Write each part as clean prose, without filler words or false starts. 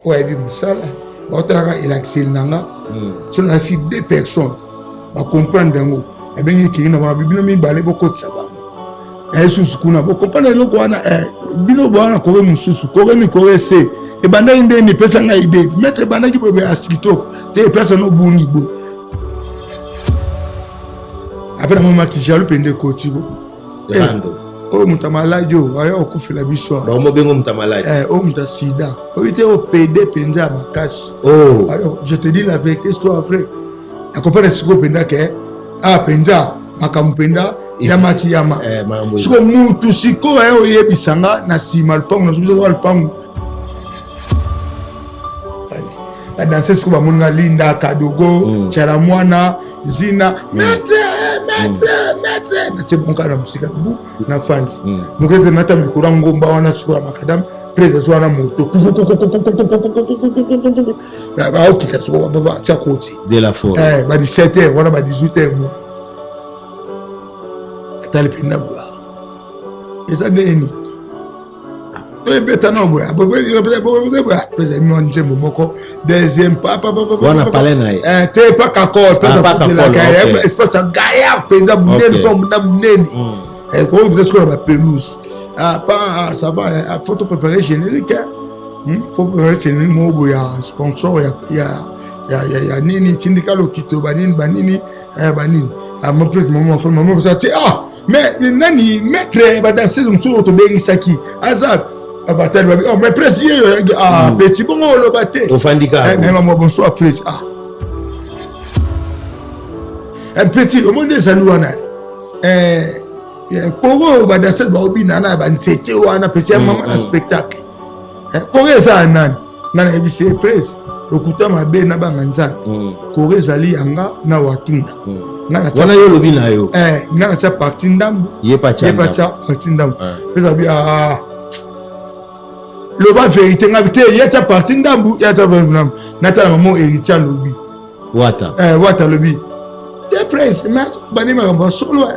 Oyo ayebi mosala, baotalaka elakiseli na nga. Soki nalakisi deux personnes, bacomprendre yango. Nabengi kiri na bango, bino mibale bokotisa bango na ye susu kuna, bocomprendre eloko wana. Bino bowana kore mosusu, kore mi kore se ebandaki ndeni, epesa ngai idée maître, ebandaki boye ya kitoko te, place wana obungi boye. Ape na momaki jaloux mpenza ekoti ko oyo moto ya maladi oyo aya okufela biso. Bakomobengo moto ya maladi. Oyo moto ya sida, oyo te, oyo pede mpenza ya makasi. Alors je te dis la vérité, histoire vraie, nakopana sikoyo mpenza ke a mpenza makambo mpenza yamaki yama. Sikoyo mutu sikoyo aya oyebisa nga na nsima lupango na biso, lupango badanse. Sikoyo bamoni nga, Linda Kadogo, Tiala Mwana, Zina, maître, maître, maître. Natie bango kaka na mosika bu na fandi moke te, nata likolo ya ngomba wana. Sikoyo ya makadam prese azwa wana moto, baokita sikoyo, batya koti de la forêt. Ba 17 heures wana, ba 18 heures mwa atali mpenza boya, eza ndeni toyebeta na boya prese mwa nzembo moko, deuxième wana pale na ye. Te, pa kakol espace ya gaillard mpenza monene, mpo na monene koyo mpenza. Sikoyo na bapelouse, pa ça va, faut to préparer générique, faut préparer générique moko boye ya sponsor ya nini, tindika lokito, banini banini banini. Maprise mama mama ti, ah mais nani, maître, badanseuse mosusu oyo tobengisaki aza batali babi, oh mais presse ye yo, ah petit, bongo oloba te. Ofandi kaka. Nayeba bonsoir presse. Ah petit, omoni ezali wana koro, badanseuse baobina na banzete wana, pesi ya mama na spectacle. Koro eza ya nani? Nga nayebisi ye, presse, lokuta mabe na banga Nzambe, koro ezali yanga na Watunda. Wana yo olobi na yo. Nga natia partie ndambu. Ye patya. Ye patya partie ndambu. Pesa bi, ah loba vérité. Nga te, ye tia partie ndambu, ye tia ndambu. Natala mamo Héritier alobi. Wata. Wata alobi te, presse, mais bani makambo ya solo,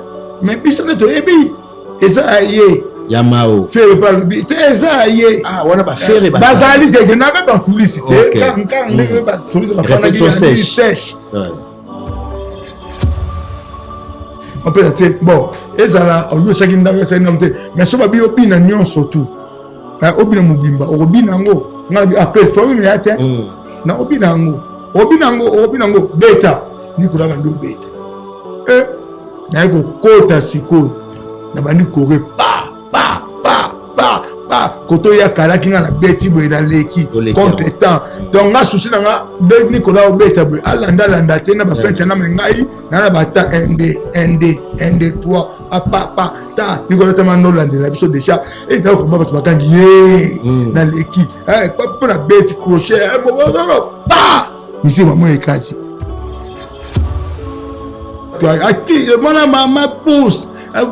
mais biso nde toyebi eza ye. Ya Mao. Fere mpe alobi te, eza ye. Wana bafere. Bazali te na mpe bakulisi te, kaka ndenge basolisi bafandaki sèche opesa te. Bon, ezala oyosaki ndako, osaki ndako te, mais so babi obina nyonso tu, obina mobimba, okobina yango. Ngai nabi, ah problème ya te, na obina yango, obina yango, okobina yango. Beta Nikola, bandi obeta, naye kokota sikoyo na bandi kore, pa pa pa pa pa, koto oyo akalaki nga, nabeti boye, naleki contre temps. Donc nga susi na nga nde Nikola obeta boye, alanda alanda te na bafente na me ngai na na bata 1 2 1 2 1 2 3 pa pa ta. Nikola tama ndolandela biso déjà, nakokoma bato bakangi ye, naleki mpo na beti crochet pa misima mo ekasi ati mwana mama pousse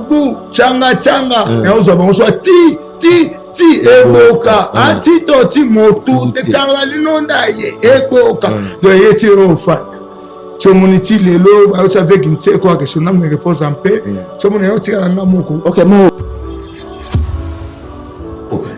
bu changa changa, naozwa bango so ati ti ti eboka ati to ti motu tekanga linonda ye eboka. Donc ye ti ofanda, tiomoni ti lelo bayoti avec Nseko akesho na me repose en paix, tiomoni yo tikala nga moko. Ok, mo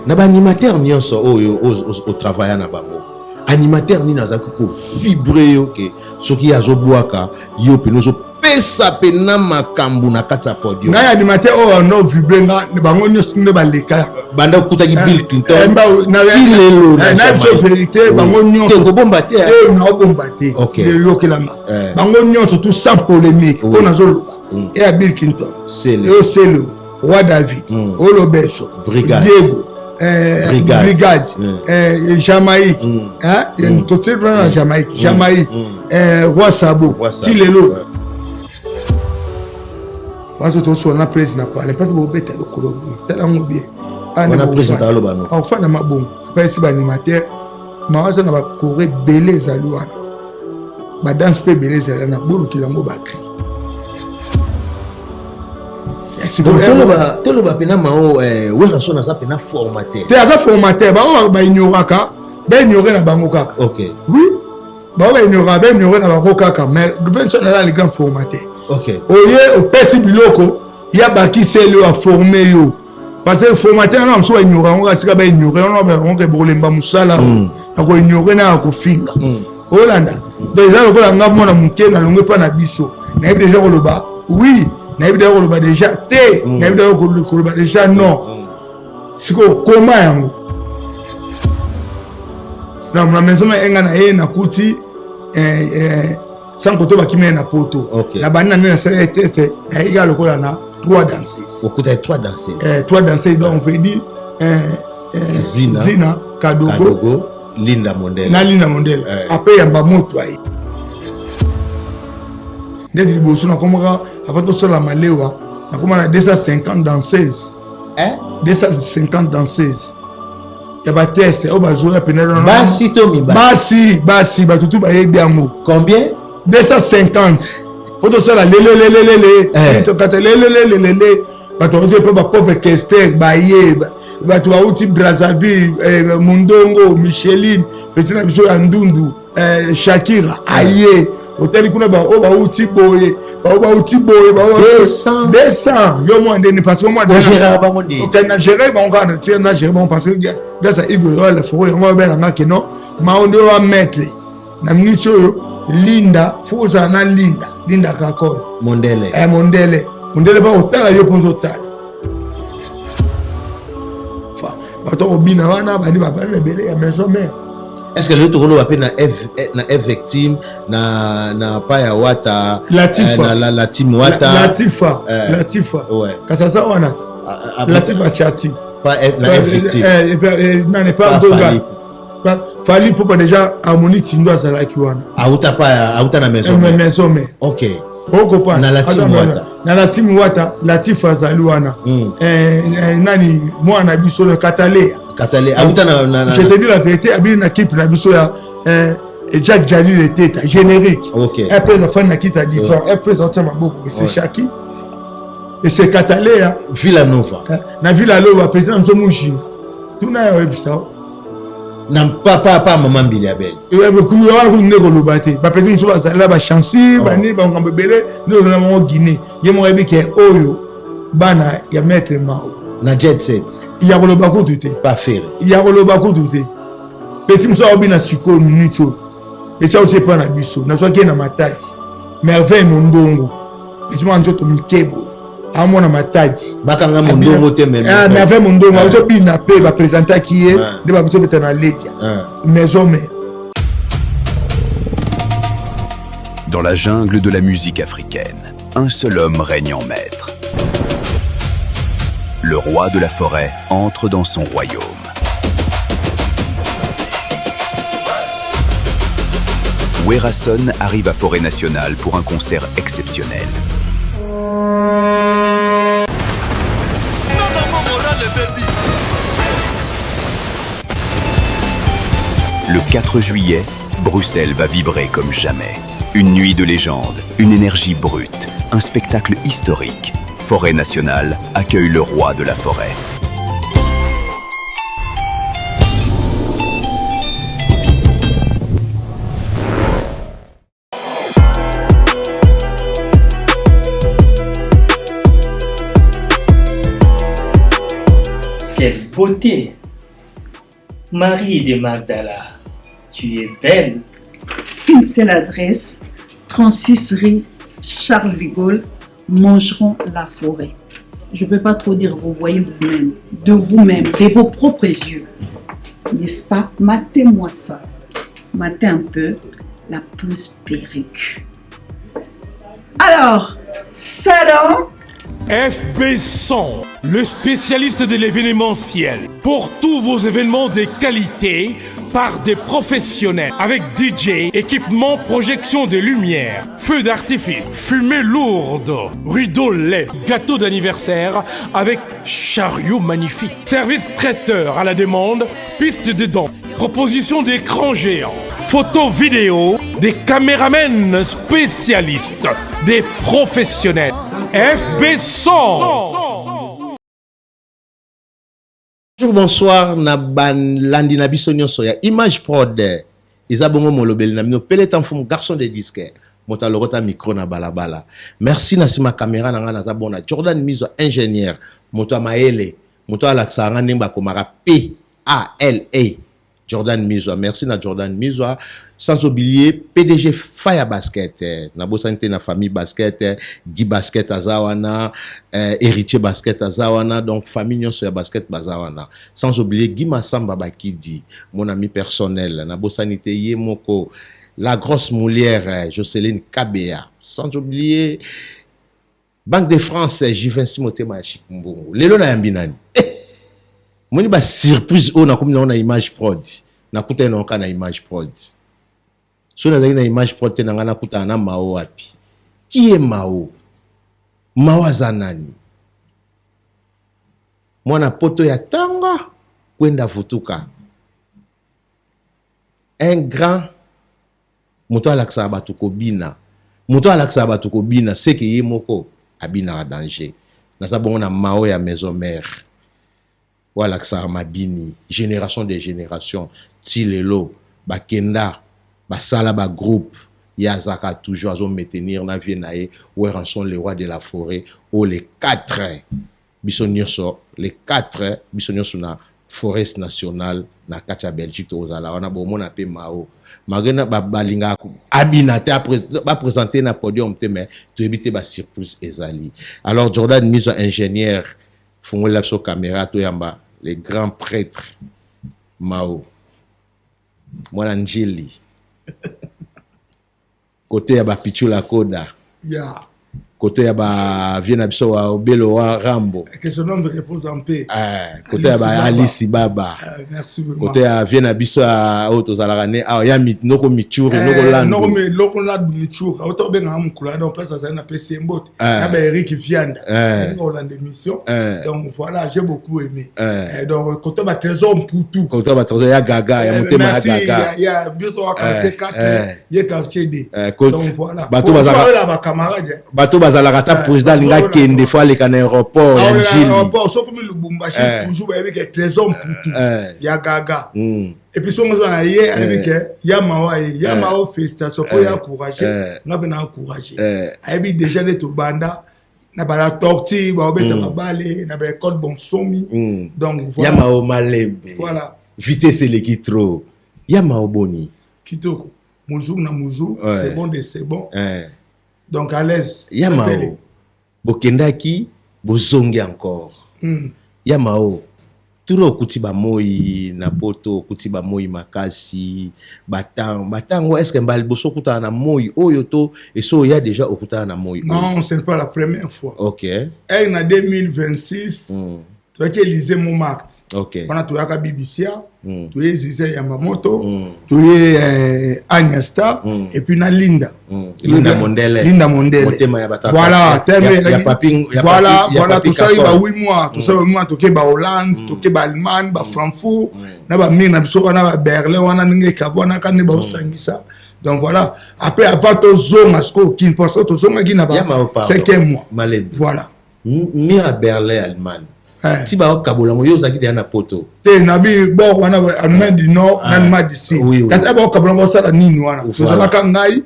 na baanimateur nyonso oyo otravailla na bango, animateur nini azalaki kovibre yo ke soki azobwaka yo pene ozopesa pena makambo na kati ya podium? Ngai animateur oyo no vibre nga, bango nyonso nde baleka. Banda okutaki Bill Clinton ti lelo? Na biso vérité, bango nyonso. Kobomba te. Naobomba te, yokelanga, bango nyonso tout sans polémique mpo nazoloba e ya Bill Clinton, oyo Selo, Roi David, Olobeso, Diego, Brigade, Jamaïque, totie na Jamaïque, Jamaïque, Roi Sabo, ti lelo wana tosola na président na parle mpasi bobeta lokolo boye, tala yango bien. Akofanda mabongo, apesi baanimateur mawaza na bakore ebele ezali wana, badanse mpe ebele ezali wana, bolukila yango bacri. Toloba mpena Mao, Werrason aza mpena formateur. Te, aza formateur. Bango baignoraka, baignore na bango kaka. Oui, bango baignoraka, baignore na bango kaka, mais Vincent aza le grand formateur. Oye opesi biloko ya bakiseli oyo aforme yo. Parce que formateur wana mosusu baignore yango, atika baignore wana bango ke bokolemba mosala ya koignore na ya kofinga. Olanda, donc eza lokola nga mwana moke, nalongwe mpa na biso, nayebi deja koloba oui, nayebi deja koloba deja te, nayebi deja koloba deja non. Sikoyo koma yango na maison na enga na ye, nakuti sans koto bakimi ye na poto. Na bandi na nde nasala ye test, nayeki kaka lokola na trois danseuses. Okuta trois danseuses? Trois danseuses, donc on veut dire Zina, Zina Kadogo, Kadogo, Linda Mondele. Na Linda Mondele. Ape yamba moto aye ndeti liboso nakomaka avant tosala malewa, nakoma na 250 danseuses. Eh? 250 danseuses ya batest oyo bazoya pene. Basi to mibali? Basi, basi, bato tu bayebi yango. Combien? 250 po tosala lelelelelele. Tokata lelelelelele, bato bauti mpe bapauvre kester baye, bato bauti Brazzaville, Mondongo, Micheline, petit na biso ya Ndundu, Shakira aye, otali kuna oyo bauti boye, bao bauti boye, 200 yo mwa ndeni, parce que mwa bango nde na gérer bango kaka tia na gérer bango, parce que grâce à Igor oyo la forêt yango babelanga ke non, mao nde oyo maître na minute oyo. Linda, fo ozala na Linda, Linda Kakol. Mondele. Mondele, mondele mpa kotala yo mpo ozotala bato kobina wana, bandi babana ebele ya maison mère. Est ce que lelo tokoloba mpe na F victime na pa ya Wata? Latifa. Na la team Wata. Latifa. Latifa. Kasi aza wana ti Latifa Chati. Pa na F victime. Nani pa Goga, Fally Ipupa déjà Harmonie Tindo azalaki wana. Auta pa, auta na maison. Maison mère. Okopa. Na la team Wata. Na la team Wata, Latifa azali wana. Nani mwana na biso na Katalea. Katale auta na Je te dis la vérité, abili na clip na biso ya Jack Jalil Eteta générique. Après afandi na kiti ya divan, après aotia maboko, c'est Shaki et c'est Katalea. Villa Nova. Na Villa Nova, président na biso Mujinga, tuna ya oyebisa. Na pa mama Mbili ya Bele. Wana nde koloba te, bapeti mosusu bazali bachansi banini, bangambo ebele nde ozala bango Guinée, ye moko ayebi ke oyo bana ya maître Mao. Na jet set. Ya koloba kutu te. Pa Ferre. Ya koloba kutu te. Petit mosusu aobina sikoyo minute oyo, petit auti epa na biso, nazwaki ye na Matadi, Merveille Mondongo, petit moko nzoto mike boye, amona Matadi. Bakanga Mondongo te. Merveille Mondongo azobina mpe baprésentaki ye nde babitobeta na Ledia, maison mère. Dans la jungle de la musique africaine, un seul homme règne en maître. Le roi de la forêt entre dans son royaume. Werrason arrive à Forêt Nationale pour un concert exceptionnel. Non, moral, baby. Le 4 juillet, Bruxelles va vibrer comme jamais. Une nuit de légende, une énergie brute, un spectacle historique. Forêt Nationale accueille le roi de la forêt. Quelle beauté! Marie de Magdala, tu es belle. Une seule adresse, 36 rue Charles de Gaulle, Montgeron la Forêt. Je ne peux pas trop dire, vous voyez vous-même, de vous-même, de vos propres yeux. N'est-ce pas? Matez-moi ça. Matez un peu la pousse perruque. Alors, salon. FB 100, le spécialiste de l'événementiel. Pour tous vos événements de qualité, par des professionnels avec DJ, équipement, projection de lumière, feux d'artifice, fumée lourde, rideau LED, gâteau d'anniversaire avec chariot magnifique, service traiteur à la demande, piste de danse, proposition d'écran géant, photos vidéo, des caméramens spécialistes, des professionnels. FB 100. Bonjour, bonsoir na balandi na biso nyonso ya Image Prod. Eza bongo molobeli na bino Peleta Mfumu, garçon de disque, moto alokota micro na balabala. Merci. Na nsima caméra na ngai naza bona Jordan Mizo, ingénieur, moto ya mayele. Moto alakisaka nga ndenge bakomaka P A L E. Jordan Mizwa, merci na Jordan Mizwa. Sans oublier PDG Fire Basket, eh, nabosani te na famille basket, eh, Guy Basket aza wana, eh, Héritier Basket aza wana, donc famille nyonso ya basket baza wana. Sans oublier Guy Massamba Bakidi, mon ami personnel, nabosani te ye moko, la grosse moulière eh, Jocelyne Kabea. Sans oublier Banque de France, Jivency Motema ya Chic Mbongo. Lelo na yambi nani? Eh! Moni ba surprise oyo nakomi nango na image prod. Nakutani nango kaka na image prod. Soki nazalaki na image prod te na ngai nakutana na Mao wapi? Qui est Mao? Mao aza nani? Mwana poto ya tanga kwenda vutuka. Un grand moto alakisaka bato kobina, moto alakisaka bato kobina seke ye moko abinaka danger. Naza bongo na Mao ya maison mère oyo alakisaka mabini génération de génération ti lelo bakenda basala ba groupe, ye azaka toujours azo maintenir na vie na ye Werrason le roi de la forêt oyo les 4 biso nyonso, les 4 biso nyonso na forest nationale na kati ya Belgique tokozala wana. Bomona mpe Mao malgré na balingaka abina te, baprésente na podium te, mais toyebi te basurprise ezali. Alors Jordan Mizo, ingénieur, fungolela biso caméra toyamba les grands prêtres Mao mwana Njili kote ya bapichula koda, kote ya ba vie na biso wa Obelo wa Rambo, Que son nom repose en paix. Eh, kote ya ba Alice Baba, Merci vraiment. Kote ya vie na biso ya oyo tozalaka ne awa ya noko Michuri, noko Lando. Noko Lando Michuri auta obengaka mokolo donc place azali na pesi ye mbote na ba Eric Vianda olanda émission. Donc voilà, j'ai beaucoup aimé. Donc kote ba Trésor Mputu, kote ba Trésor ya Gaga ya motema ya Gaga. Ya biso wa quartier 4, ye quartier D. Donc voilà, bato bazalaka ba camarade. Bato bazalaka ata président alingi akende fo aleka na aéroport ya Njili. Aéroport soki mi Lubumbashi, toujours bayebi ke Trésor Mputu ya Gaga. Et puis songo oza na ye, ayebi ke ya Mawa ye, ya Mawa, félicitation mpo ya encourage nga mpe na encourage. Ayebi déjà nde tobanda na bala tortue baobeta babale na baécole bonsomi. Donc voilà. Ya Mao malembe. Voilà. Vitesse eleki trop. Ya Mao, boni? Kitoko, muzu na muzu. C'est bon de c'est bon. Donc à l'aise. Ya Mao, bokendaki, bozongi encore. Ya Mao, turo okuti bamoi na poto, okuti bamoi makasi, batango batango, est ce que mbala liboso okutana na moi oyo to eso oya déjà okutana na moi oyo? Non, ce n'est pas la première fois. Hey, na 2026 toyaki Élysée Montmartre. Wana toyaka Bibisia, toye Zize Yamba Moto, toye Anya Star et puis na Linda. Linda Mondele. Linda Mondele. Motema ya batata. Voilà, teme ya papi ya voilà, papi, ya voilà, papi tosali ba Kakol. 8 mois, tosali ba 8 mois, toke ba Hollande, toke ba Allemagne, ba Francfort, na ba mire na biso wana ba Berlin wana ndenge ekabwanaka nde baosangisa. Donc voilà, après avant tozonga sikoyo Kin, parce que tozongaki na ba Ya Mao, pardon. cinquième mois. Malembe. Voilà. Mira Berlin, Allemagne. Ti baokabola yango, yo ozalaki deya na poto? Te, nabi bord wana Allemagne du Nord na Allemagne du Sud. Kasi baokabola, baosala nini wana? Tozalaka ngai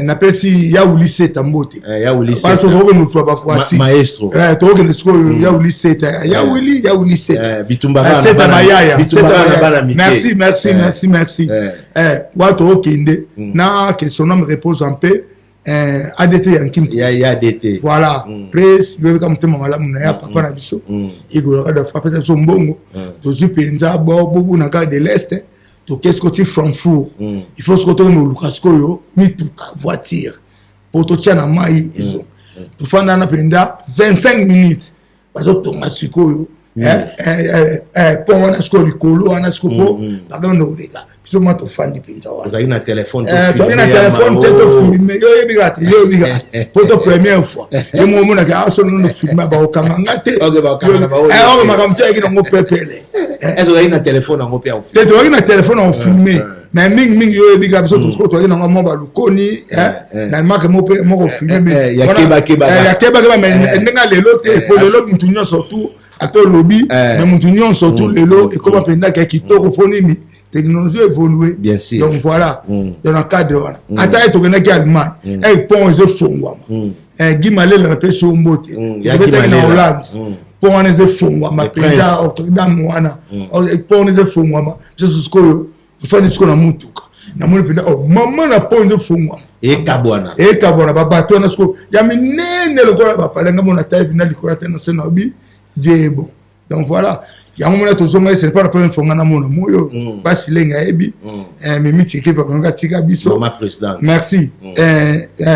napesi ya Uli Seta mbote. Ya Uli Parce que tokokende kozwa bafuati. Maestro. Tokokende sikoyo ya Uli Seta, ya Wili, ya Uli Seta. Bitumba kaka na Seta bayaya. Bitumba Seta kaka na bayaya. bana mike. Merci, merci, merci, merci. Wa tokokende na que son âme repose en paix, ADT Yankim. Ya ADT. Voilà. Presse yoyebika motema malamu na ya papa na biso egolaka dafa, apesa biso mbongo, tozwi mpenza bobu na gare de l'Est, toke siko ti Francfort. Il faut siko tokende koluka sikoyo mituka, voiture, po totia na mai ezo. Tofanda wana mpenza 25 minutes, bazotonga sikoyo pont wana sikoyo, likolo wana sikoyo, po bakende koleka. Biso ma tofandi mpenza wana. Ozalaki na telefone? Toki na telefone te, tofilme. Yo oyebi kaka te, yo oyebi kaka po to première fois ye mo omonaki aso nono filme, bakokanga nga te. Ok, bakokanga na baoyo Oyo te. Makambo te ayaki nango pepele. Est ozalaki na telefone yango mpe ya Te, tozalaki na telefone ya kofilme, mais mingimingi yo oyebi kaka biso tosiko tozalaki nango mwa balukoni na marke moko mpe moko filme. Ya keba-keba. Ya kebakeba, mais ndenge ya lelo te, po lelo mutu nyonso tu ata olobi, mais mutu nyonso tu lelo ekoma mpendaka ya kitoko. Mpo nini? Technologie évolue. Bien sûr. Donc voilà, dans na cadre wana, ata ye tokendaki Allemagne, pont ezofongwama. Guy Malela, napesi yo mbote. Ya Guy Tobetaki na Malela. Hollande. Mpo wana eza efongwama mpenza, Notre-Dame wana, mpo wana eza efongwama. Biso sikoyo tofandi sikoyo na mutuka, namoni mpenza, oh, mama na po eza efongwama. Ekabwana. Ekabwana, babato wana sikoyo ya minene lokola bapalenga mona taye na likolo ate na se na bi Dieu est bon. Donc voilà, yango mona tozonga, ce n'est pas la première fois nga namona moyo. Basi lenge ayebi mimi tiki fakanga tika biso. Mama présidente. Merci.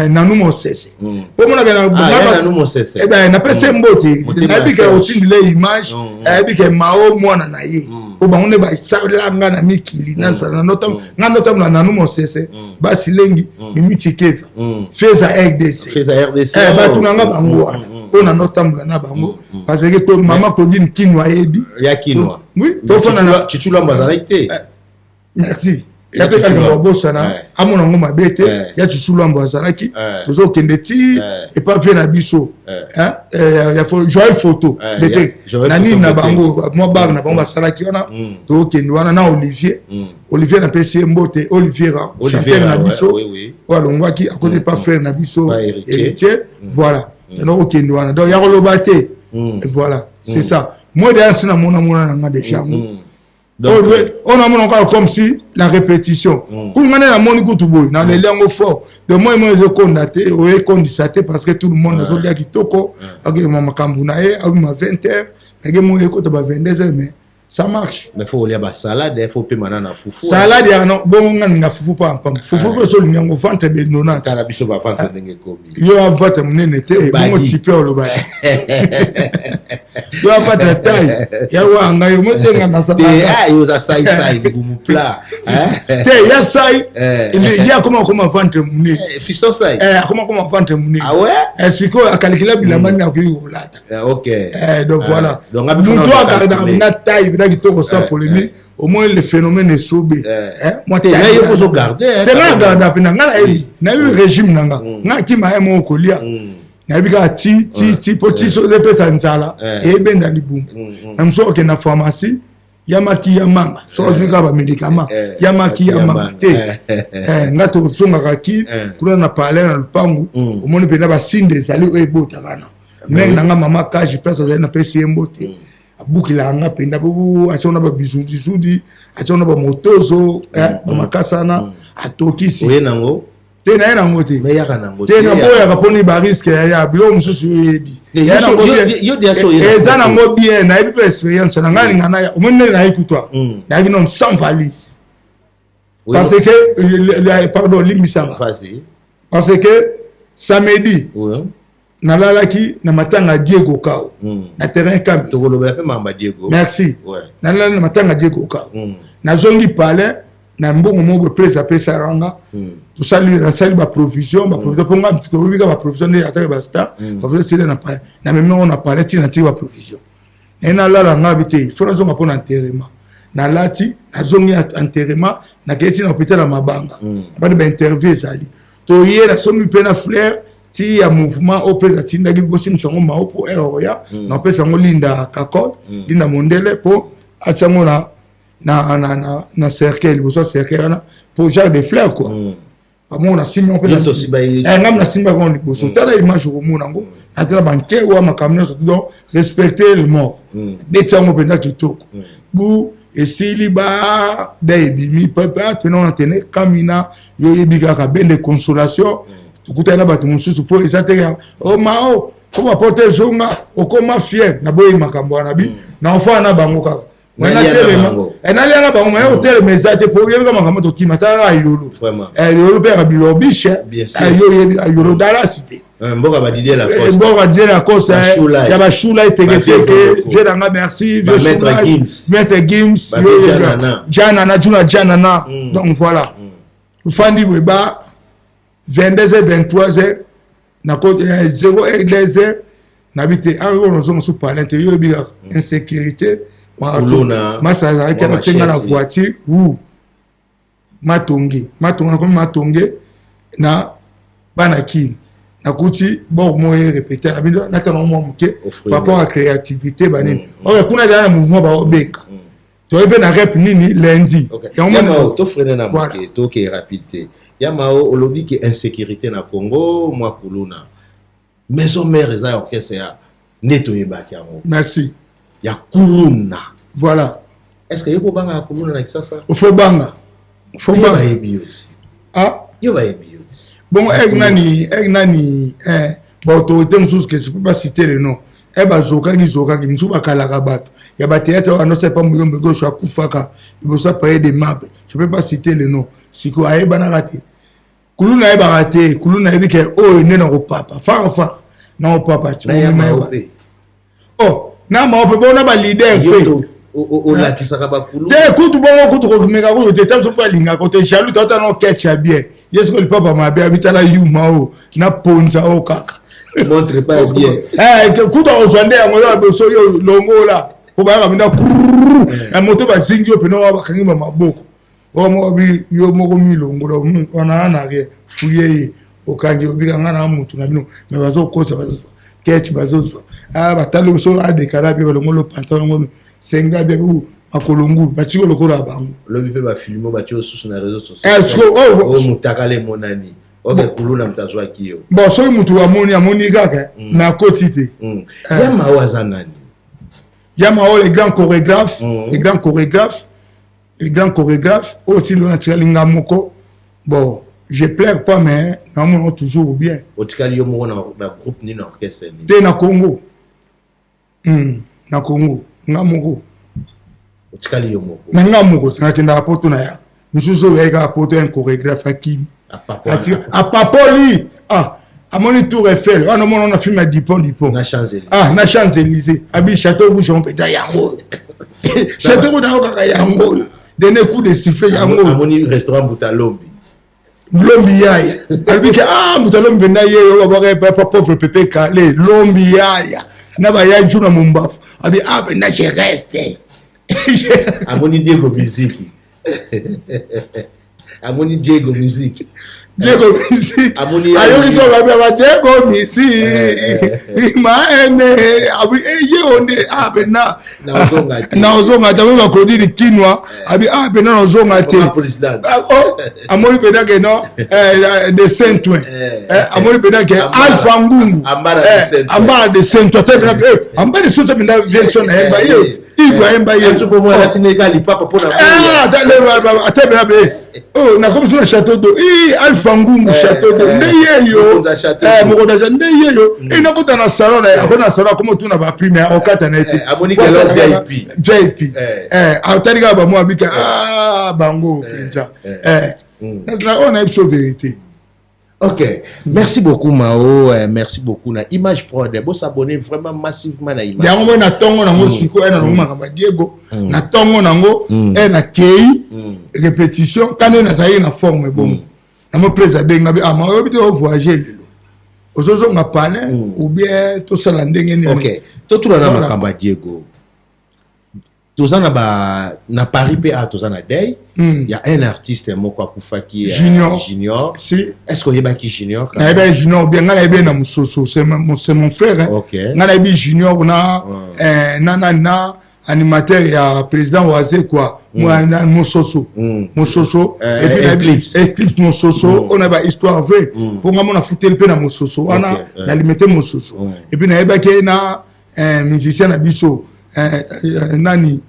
Nanu Mosese, po monaka. Ah, Nanu Mosese. Eh ben, napesi ye mbote. Nayebi ke otindile image, ayebi ke Mao mwana na ye, po bango nde basalanga na mikili. Nazala nga ndotambola Nanu Mosese, basi lengi, mimi tikeva, Feza RDC. Feza RDC. Bato na nga bango wana mpo na ndotambola na bango, parce que to mama Claudine Kinwa ayebi. Ya Kinwa. Oui, tofanda na Chichulambo azalaki te. Merci. Ya mpe kaka babosana, amona yango mabe te. Ya Chichulambo azalaki. Tozokende ti epa vie na biso ya Joel Photo bete na nini na bango, mwa bar na bango basalaki wana. Tokende wana na Olivier. Olivier, napesi ye mbote, Olivier chanteur na biso oyo alongwaki, akoti epa frère na biso Héritier. Voilà, donc okende wana, donc ya koloba te. Voilà, c'est ça. Moi d'ailleurs, si namona mona na nga déjà yango oyo namona kaka comme si la répétition kutu nga nde namoni kutu boye, naleli yango fort. De moi moi ezokonda te, oyo ekondisa te, parce que tout le monde azolia kitoko, akema makambo na ye, abima 20 heures nake moi ekota ba 22 heures, mais ça marche. Mais faut olia basalade, faut pema na fufu. Salade ya no bongo, nga ninga fufu pampam, fufu mpe ozolinga yango ventre benona. Tala biso baventre ndenge ekomi. Yo ventre monene te, bongo tipe oloba yo ventre taille ya wanga yo motenga. Nasala yo oza saisai mbumu plat. Te, ya sai ye akoma akoma ventre monene. Fiston Sai. Akoma akoma ventre monene. Ah ouais. Sikoyo akalikila bilamba nini akoki kolata. Donc voilà, moto akaka na taille na kitoko, sans polémique, au moins le phénomène esobe. Te, nga nagarda mpe na nga, nayebi nayebi régime na nga. Nga akima ye moko kolia, nayebi kaka ti ti ti, mpo ti so epesa nzala, eyebenda libumu na mosu. Okende na pharmacie ya maki ya manga, so ozwi kaka bamédicament ya maki ya manga te. Nga tozongaka ki kuna na palais na lupangu, omoni mpenza basinde ezali oyo ebotaka na mare na nga mama Kage, place azali, napesi ye mbote. Abukelaka nga mpenza bobu, atia na babizudizudi, atia na bamotozo, bamakasa wana atokisi. Oye nango. Te, naye nango te. Te. Naboyaka mponi barisque ya biloko mosusu oyebi. Eza nango bien, nayebi mpe expérience na ngai. Alinga naya, omoni ndenge nayebi kutwa, nayaki nom sans valise, parce que, pardon, limbisanga, parce que samedi nalalaki na matanga ya Diego Kao na terrain Kami. Tokolobela mpe makambo ya Diego. Merci. Nalalaki na matanga ya Diego Kao, nazongi palais na mbongo moko boye prese apesaka nga. Tosali, nasali baprovision, baprovision mpo nga toyebi kaka baprovision nde atake bastar. Baprovision esili na palais, namemi yango na palais ntina tiki baprovision naye. Nalala nga bi te, fo nazonga mpo na enterrement. Nalati, nazongi enterrement, nakei ntina hôpital ya mabanga, bani bainterview ezali, toye, nasombi mpe na fleur ti ya mouvement oyo mpe atindaki bosimisa yango Mao mpo ere oya napesa yango Linda Kakol, Linda Mondele, mpo atia yango na cercueil, liboso ya cercueil wana, po genre de fleur quoi. Bamoko nasimbi yango mpe ngambi nasimbaki yango liboso. Tala image, okomona yango, natala bankewa makambo nyonso. Donc respecter le mort, beti yango mpenza kitoko. Bu esili ba da ebimi pepe atene wana tene Kamina. Yo oyebi kaka bende consolation, tokutani na bato mosusu mpo eza te o Mao po baporte ezonga okoma fier. Naboyi makambo wana bi na ofana na bango kaka natelema, nalia na bango, maye otelema eza te, po oyebi ka makambo tokima. Taka yolo yolo mpe yaka bilobishe, yo oyebi yolo dalasi te. Mboka badidier Lacoste, mboka Didier Lacoste ya bashula eteketeke. Vie nanga, merci. Maître Gims, Janana, Juna Janana. Donc voilà, ofandi boye ba 22 h 23 h na 0 h 2 h, nabi te awa oyo nazonga su palin te. Yo oyebi kaka insécurité. Masa azalaki anatenga na voiture wu Matonge, Matonge, nakomi Matonge na bana Kini, nakuti bor moko erépété na bino, natana mwa moke par rapport à créativité banini. Ok, kuna deya na mouvement baobenga, toyebi mpe na rep nini lundi. Tofreiner na moke, toke rapide te. Ya Mao, olobi ke insécurité na Congo, mwa kuluna. Maison Mère eza ya orchestre ya Nde toyebaki yango. Merci. Ya kuluna. Voilà. Est-ce que yo kobanga kuluna na Kisasa? Faut banga. Faut banga. Bayebi yo ti. Ah, yo bayebi yo ti. Bon, egg nani, egg nani, eh, ba autorité mosusu que je peux pas citer le nom. Eh bazokaki zokaki mosusu bakalaka bato ya bateatre oyo anosa epa moyombe gauche akufaka liboso apaye de mabe, je peux pas citer le nom, sikoyo ayebanaka te. Kuluna ayebaka te, kuluna ayebi ke oyo nde nakopapa farafa nakopapa. Oh, na mao mpe bona balider mpe olakisaka bakulu te kutu bongo kutu komeka kutu te ta biso mpo alingaka te jaloux tata na ketch ya bien ye soki lipapa mabe abitala yuma o na ponza o kaka montre pas bien eh kutu akozwa nde yango yo boso yo longola po bayaka mpenza na moto bazingi yo mpena oyo bakangi ba maboko oyo moko bi yo moko milongola wana na rien fuye ye okangi obika nga na mutu na bino me bazokosa bazozwa ketch bazozwa ah, batali biso adekala bie balongolo pantalon ngo senga bie makolo ngulu batiki lokola ya bango. Lobi mpe bafilme batie osusu na réseau social oyo mutakala emonani oke kuluna moto azwaki yo. Bon, soki motu amoni amoni kaka na akoti te. Ya Mao aza nani? Ya Mao, le grand chorégraphe, le grand chorégraphe, le grand chorégraphe oyo ti lelo natikali nga moko. Bon, je pleure pas, mais naomona toujours bien. Otikali yo moko na groupe nini, na orchestre nini? Te, na Congo, na Congo nga moko. Otikali yo moko? Na nga moko. Nakendaka poto na ya mosusu oyo yai kaka poto, un chorégraphe akimi, apapoli, ah, amoni Tour Eiffel wana, omona na film ya Dupont Dupont. Na Champs-Élysées. Ah, na Champs-Élysées, abi Château Rouge mpenza yango oyo, Château Rouge yango kaka yango oyo, dernier coup de sifflet yango. Amoni restaurant Butalombi. Lombi yaya, alobi ke ah, moto alombi mpenza ye oyo babwaka pa pauvre Pepe Kale, lombi yaya na baya jour na mombafu, abi ah, mpenza je reste. Amoni Diego Miziki, amoni Diego Musique. Diego Musique, ayoki so babi aba Diego Musique maeme, abi ye o nde ah pena naozonga te. Amoni baClaudine Kinwa, abi ah pena naozonga te. Amoni pena ke non de Saint-Ouen, amoni pena ke Alpha Ngungu Ambara de Saint-Ouen, ate pena Ambara de Saint-Ouen pena vienso na yemba ye Igwe ayemba ye ate pena be oh, nakomi so na Château d'eau i Alpha Ngungu, Château d'eau nde ye yo, mokonzi nde ye yo. E nakota na salon na ye, akota na salon, akoma otuna baprime, akokata na ye te VIP, atali kaka bamo, abika bango mpenza oyo nayebi so vérité. Ok, merci beaucoup Mao, merci beaucoup na Image Prod. Bo s'abonner vraiment massivement na Image. Yango moi na tongo nango siko e na nango makambo ya Diego, na tongo nango e na kei répétition kande nazalaki na forme bongo. Na mo président abenga bi ah ma oyebi te o voyager lelo. Ozozonga palais ou bien tosala ndenge nini? Ok, totula na makambo ya Diego. Toza na ba na Paris mpe awa toza na deuil ya un artiste moko akufaki. Junior. Junior. Si. Est ce que oyebaki Junior? Nayebi Junior bien, ngai nayebi na mosusu, c'est mon frère, hein. Ngai nayebi Junior na na animateur ya président Waze quoi, Mososo, Mososo. Et puis Eclipse. Eclipse Mososo oyo na ba histoire vrai mpo ngai mona futeli mpe na Mososo wana na Limete Mososo. Et puis nayebaki na musicien na biso nani,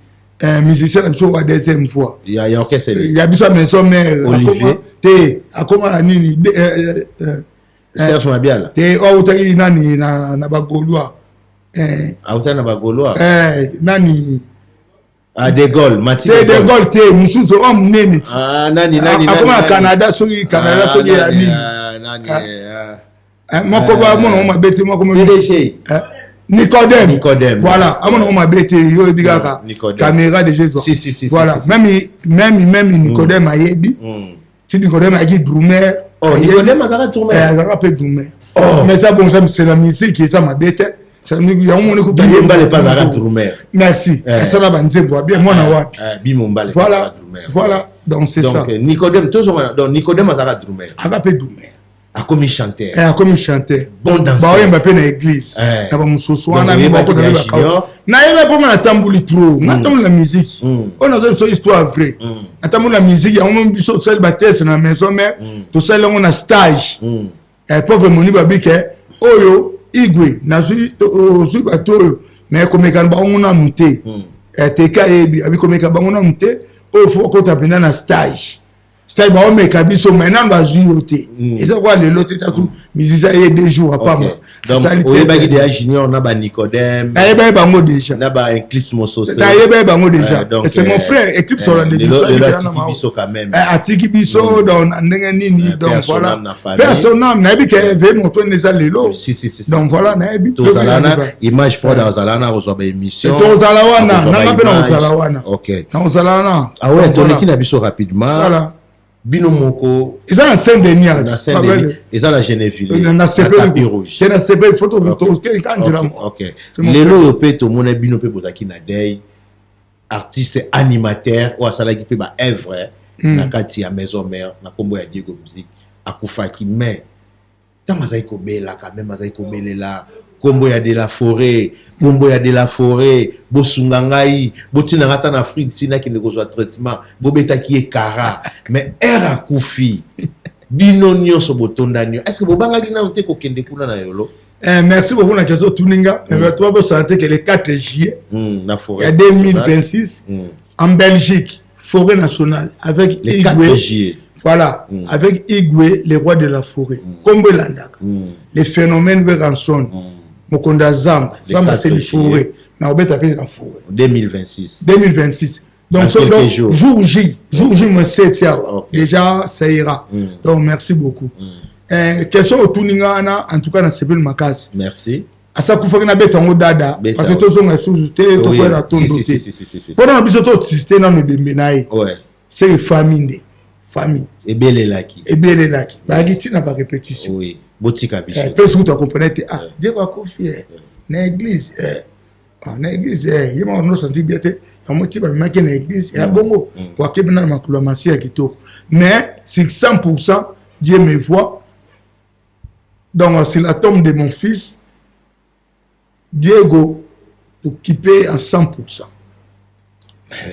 musicien na biso wa deuxième fois. Ya orchestre. Ya biso ya Maison Mère. Olivier. Te, akoma na nini? Serge Mabiala. Te, oyo autaki nani na bagaulois. Autaki na bagaulois? Nani? Ah, De Gaulle, Mathieu. Te, De Gaulle te, mosusu oyo monene. Ah, nani nani? Akoma na Canada, soki Canada, soki ya nini. Nani? Moko bamona ngo mabe te, moko. PDG. Nicodème. Nicodème. Voilà, amona ngo mabe te, yo oyebi kaka caméra de Jésus. Si si si. Voilà, même même même Nicodème ayebi. Ti Nicodème ayaki drummer. Oh, Nicodème azalaka drummer? Azalaka mpe drummer. Oh. Mais ça bon, ça c'est la musique, eza mabe te. Yango moni. Bimombale mpe azalaka drummer. Merci. Asala banzembo bien, mwana wapi. Bimombale. Voilà. Voilà, donc c'est ça. Donc Nicodème tozonga, donc Nicodème azalaka drummer. Aza mpe drummer. Akomi chanteur. Akomi chanteur. Bon danseur. Baoyemba mpe na église na bamosusu wana. Nayeba mpo nga natamboli trop, nga natamboli na musique oyo naza biso histoire vrai, natamboli na musique yango. Biso tosali bateste na Maison Mère, tosali yango na stage. Pauvre moni babike oyo. Igwe, nazwi ozwi bato oyo, mais komeka na bango nanu te. Teka yebi abi komeka bango nanu te, oyo fo okota mpenza na stage. Stage baomeka biso, mais nanu bazwi yo te. Eza kwa lelo te, tatu musicien ye 2 jours apamba. Oyebaki deja Junior na baNicodème? Nayebaki bango déjà. Na baEclipse Mosose? Nayebaki bango déjà. C'est mon frère Eclipse olande biso. Atiki biso quand même. Atiki biso, donc na ndenge nini, donc voilà, personne nayebi ke ve moto ene eza lelo. Donc voilà, nayebi. Tozala na Image Prod, azala na kozwa baémission. Tozala wana, nanga mpe nakozala wana. Nakozala wana. Ah ouais, toleki na biso rapidement. Voilà. Bino moko. Eza na Saint Denis. Na Saint Denis, eza na Geneville. Na tapis rouge. Te, na sepeli, faut tokeka nzela. Ok, lelo oyo mpe tomona bino mpe bozalaki na deuil, artiste animateur oyo asalaki mpe baœuvre na kati ya Maison Mère na nkombo ya Diego Musique akufaki. Mais ntango azalaki kobela, quand même azalaki kobelela nkombo ya De la Forêt, nkombo ya De la Forêt, bosunga ngai, botinanga ata na Afrique ntina akende kozwa traitement, bobetaki ye kara. Mais ere akufi, bino nyonso botondani yo, est ce que bobangaki nano te kokende kuna na yolo? Merci beaucoup na question tuninga. Mais bato babosana te que le 4 juillet na forêt ya 2026 en Belgique, Forêt nationale, avec le 4 juillet. Voilà, avec Igwe, le roi de la forêt, kombo elandaka les phénomènes Werrason, mokonzi ya zamba, zamba aseli forêt, na obeta mpe na forêt. 2026. 2026. Donc, so, donc jour J, jour J moins 7 awa, déjà ça ira. Donc merci beaucoup. Question otuninga wana, en tout cas nasepeli makasi. Merci. Asa kufaki, nabeta yango dada, parce que tozonga lisusu te, tokoya na tondo te. Mpona na biso totsiste nano ebembe na ye, seke famille nde famille. Ebelelaki. Ebelelaki, bayaki ntina barépétition. Oui, botika biso. Mpe soki toaccompagne te, ah, Diego akufi na église, na église ye moko nosanti bien te. Yango ti babimaki na église ya bongo po akebi na makolo ya masi ya kitoko. Mais sur 100, Dieu me voit, donc sur la tombe de mon fils Diego, occupé à 100.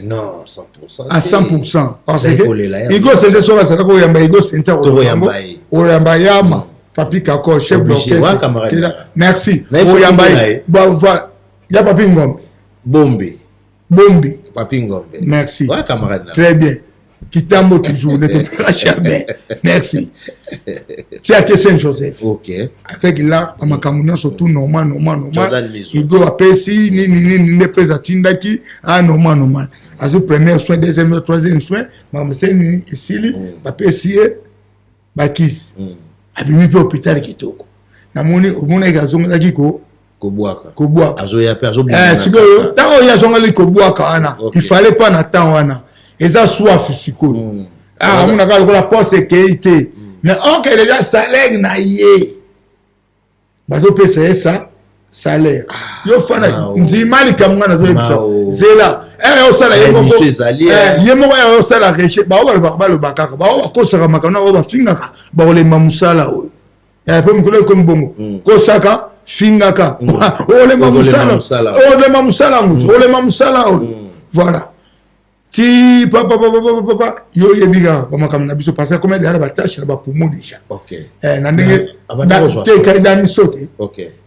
Non, 100%. À 100%, parce que Igo Sente, soki azalaka koyamba Igo Sente, oyamba yama Papi Kako, chef d'orchestre, merci, oyamba ye. Bon, voilà, ya Papi Ngombe. Bombe. Bombe. Papi Ngombe. Merci. Ouais, camarade. Très bien. Kitambo toujours ne te paiera jamais. Merci. Tiake Saint-Joseph. Avec l'art, bamakambo nyonso tout normal, normal, normal. Igo apesi nini nini nde mpe atindaki, ah, normal, normal. Azwi premier soin, deuxième, troisième soin, makambo se nini esili, bapesi ye bakisi. Abimi mpe hôpital kitoko. Namoni omonaki azongelaki ko Kobwaka. Kobwaka. Azoya mpe azobima. Sikoyo ntango oyo azongeli kobwaka wana, il fallait pas na temps wana, eza soif sikoyo. Ah, amonaka lokola poste ekei te, mais ok, déjà salaire na ye bazopesa ye sa salaire. Yo fana ndima likambo nga nazoyebisa, zela osala ye moko, ye moko osala reche. Bao balobaka, baloba kaka, bao bakosaka makambo na oyo bafingaka, bakolemba mosala oyo. Mpe mokolo ekomi bongo, kosaka, fingaka, olemba mosala, olemba mosala, motu olema mosala oyo. Voilà, ti papa papa papa, yo oyebi kaka bamakambo na biso, parce que comme deya na batache na bapoumon déjà na ndenge te, damiso te,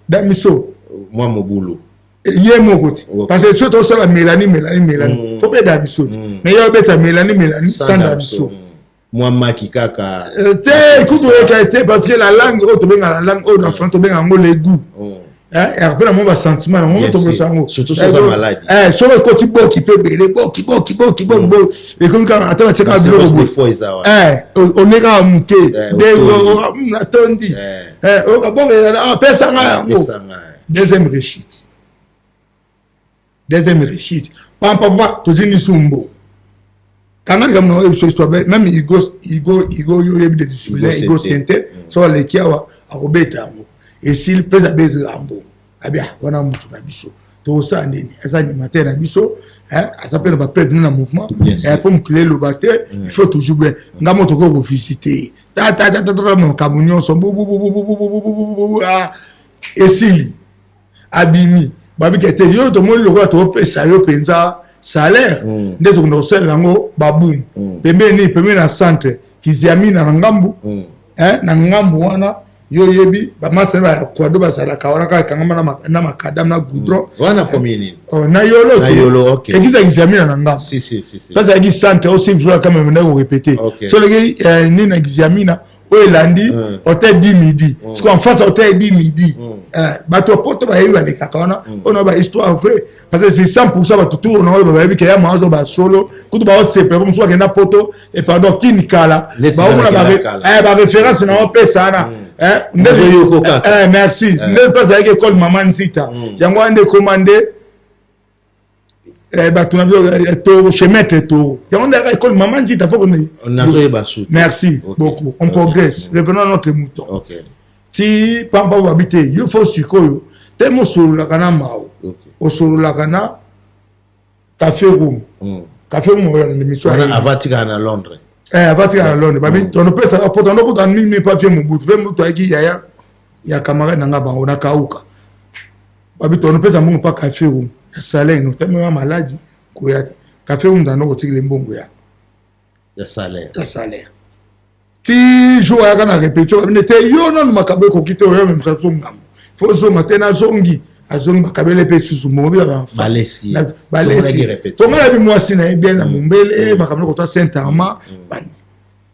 damiso. Mwa mobulu. Ye moko te, parce que so tosala mélanie, mélanie, mélanie, faut mpe damiso te, mais ye obeta mélanie, mélanie sans damiso. Mwa maki kaka. Te, kutu oyeka te, parce que la langue oyo tobenga, la langue oyo na français tobenga yango le goût, mpe na mwa basentiment nango tobosa yango. Soki ekoti boki mpe ebele, boki, boki, boki, boki, ekomi kaka ata batie kaka biloko boye, olie kaka moke, natondi, oyoka bongo, pesa nga yango. Deuxième réussite, deuxième réussite, pampapa, tozwi misumbo kanga likambo na oyo biso histoire. Même Igo, Igo, Igo, yo oyebi de discipline Igo Sente, so aleki awa akobeta yango esili mpe abezela mbongo abia wana. Mutu na biso tokosala nini? Aza animateur na biso, aza mpe na bapreuve na mouvement mpo mokili eloba te. Il faut toujours bien nga mo tokoki kovisite tatatatata makambo nyonso bubububububububu esili, abimi, babike te. Yo tomoni lokola topesa yo mpenza salaire nde tokenda kosalela yango babumu pembeni nini, pembeni na centre Kiziamina na ngambu, na ngambu wana. Yo oyebi bamasa na bakwado bazalaka wana kaka ekangama na makadam na goudron. Wana commune nini? Oh, na Yolo. Na Yolo, ok. Église ya Gizamina na ngambo. Si, si, si, si. Bazalaki centre osi vula kama menda ko répéter. So leki nini na Gizamina oyo elandi hotel du midi. Parce qu'en face hotel du midi. Bato ya poto bayebi balekaka wana oyo na ba histoire vraie. Parce que c'est 100% bato tout na oyo bayebi ke ya mazo ba solo kutu ba osepela mosusu bakenda poto et pardon kini kala baomona ba référence na opesa wana. Merci. Nde mpe azalaki école mama Nzita. Yango wana nde ekoma nde bato na biso toro chez maître toro. Yango nde école mama Nzita faut qu'on Nazoyeba su. Merci beaucoup. On progresse. Revenons à notre mouton. Ti pamba babi te yo fo sikoyo te mosololaka na Mao. Osololaka na Café Room. Café Room oyo na émission. Avant tika na Londres. Avant tika na Londres. Babi tonopesaka po tonokuta nini pa vie Mobutu. Vie Mobutu ayaki yaya ya camarade na nga bango na Kauka. Babi tonopesa mbongo pa Café Room. Ya salaire no tellement maladi koya te. Café Room tando kotikela mbongo ya. Ya salaire. Ya salaire. Ti jour ayaka na répétition babi te yo nanu makambo ekoki te oyo memisa so ngambo. Fo zonga te nazongi. Azongi bakabele pe susu mbongo bi ba balesi. Balesi. Tonga na bi mwasi na ye bien na mombele makambo kota Saint Armand.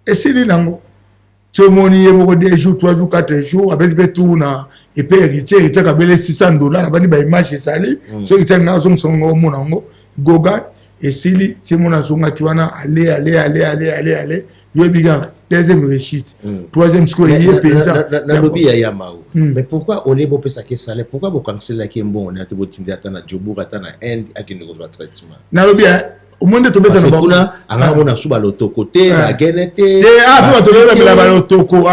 Esili nango. Ti omoni ye moko 2 jours, 3 jours, 4 jours abeti pe tour na epe héritier, héritier kabele $600 na bandi ba image ezali. Soki héritier nga azongisa ngo omona ngo Gogan esili ti mona azongaki wana ale ale ale ale ale ale yoyebi kaka deuxième réussite troisième sikoyo ye mpenza. Nalobi ya Yamao, mais pourquoi olie bopesaki salaire, pourquoi bokangiselaki mbongo na te botindi ata na Jobourg ata na Inde akende kozwa traitement? Nalobi omoni nde tobeta na kuna anga mona su balotoko te bagene te te ah mpe bato ebele bamela balotoko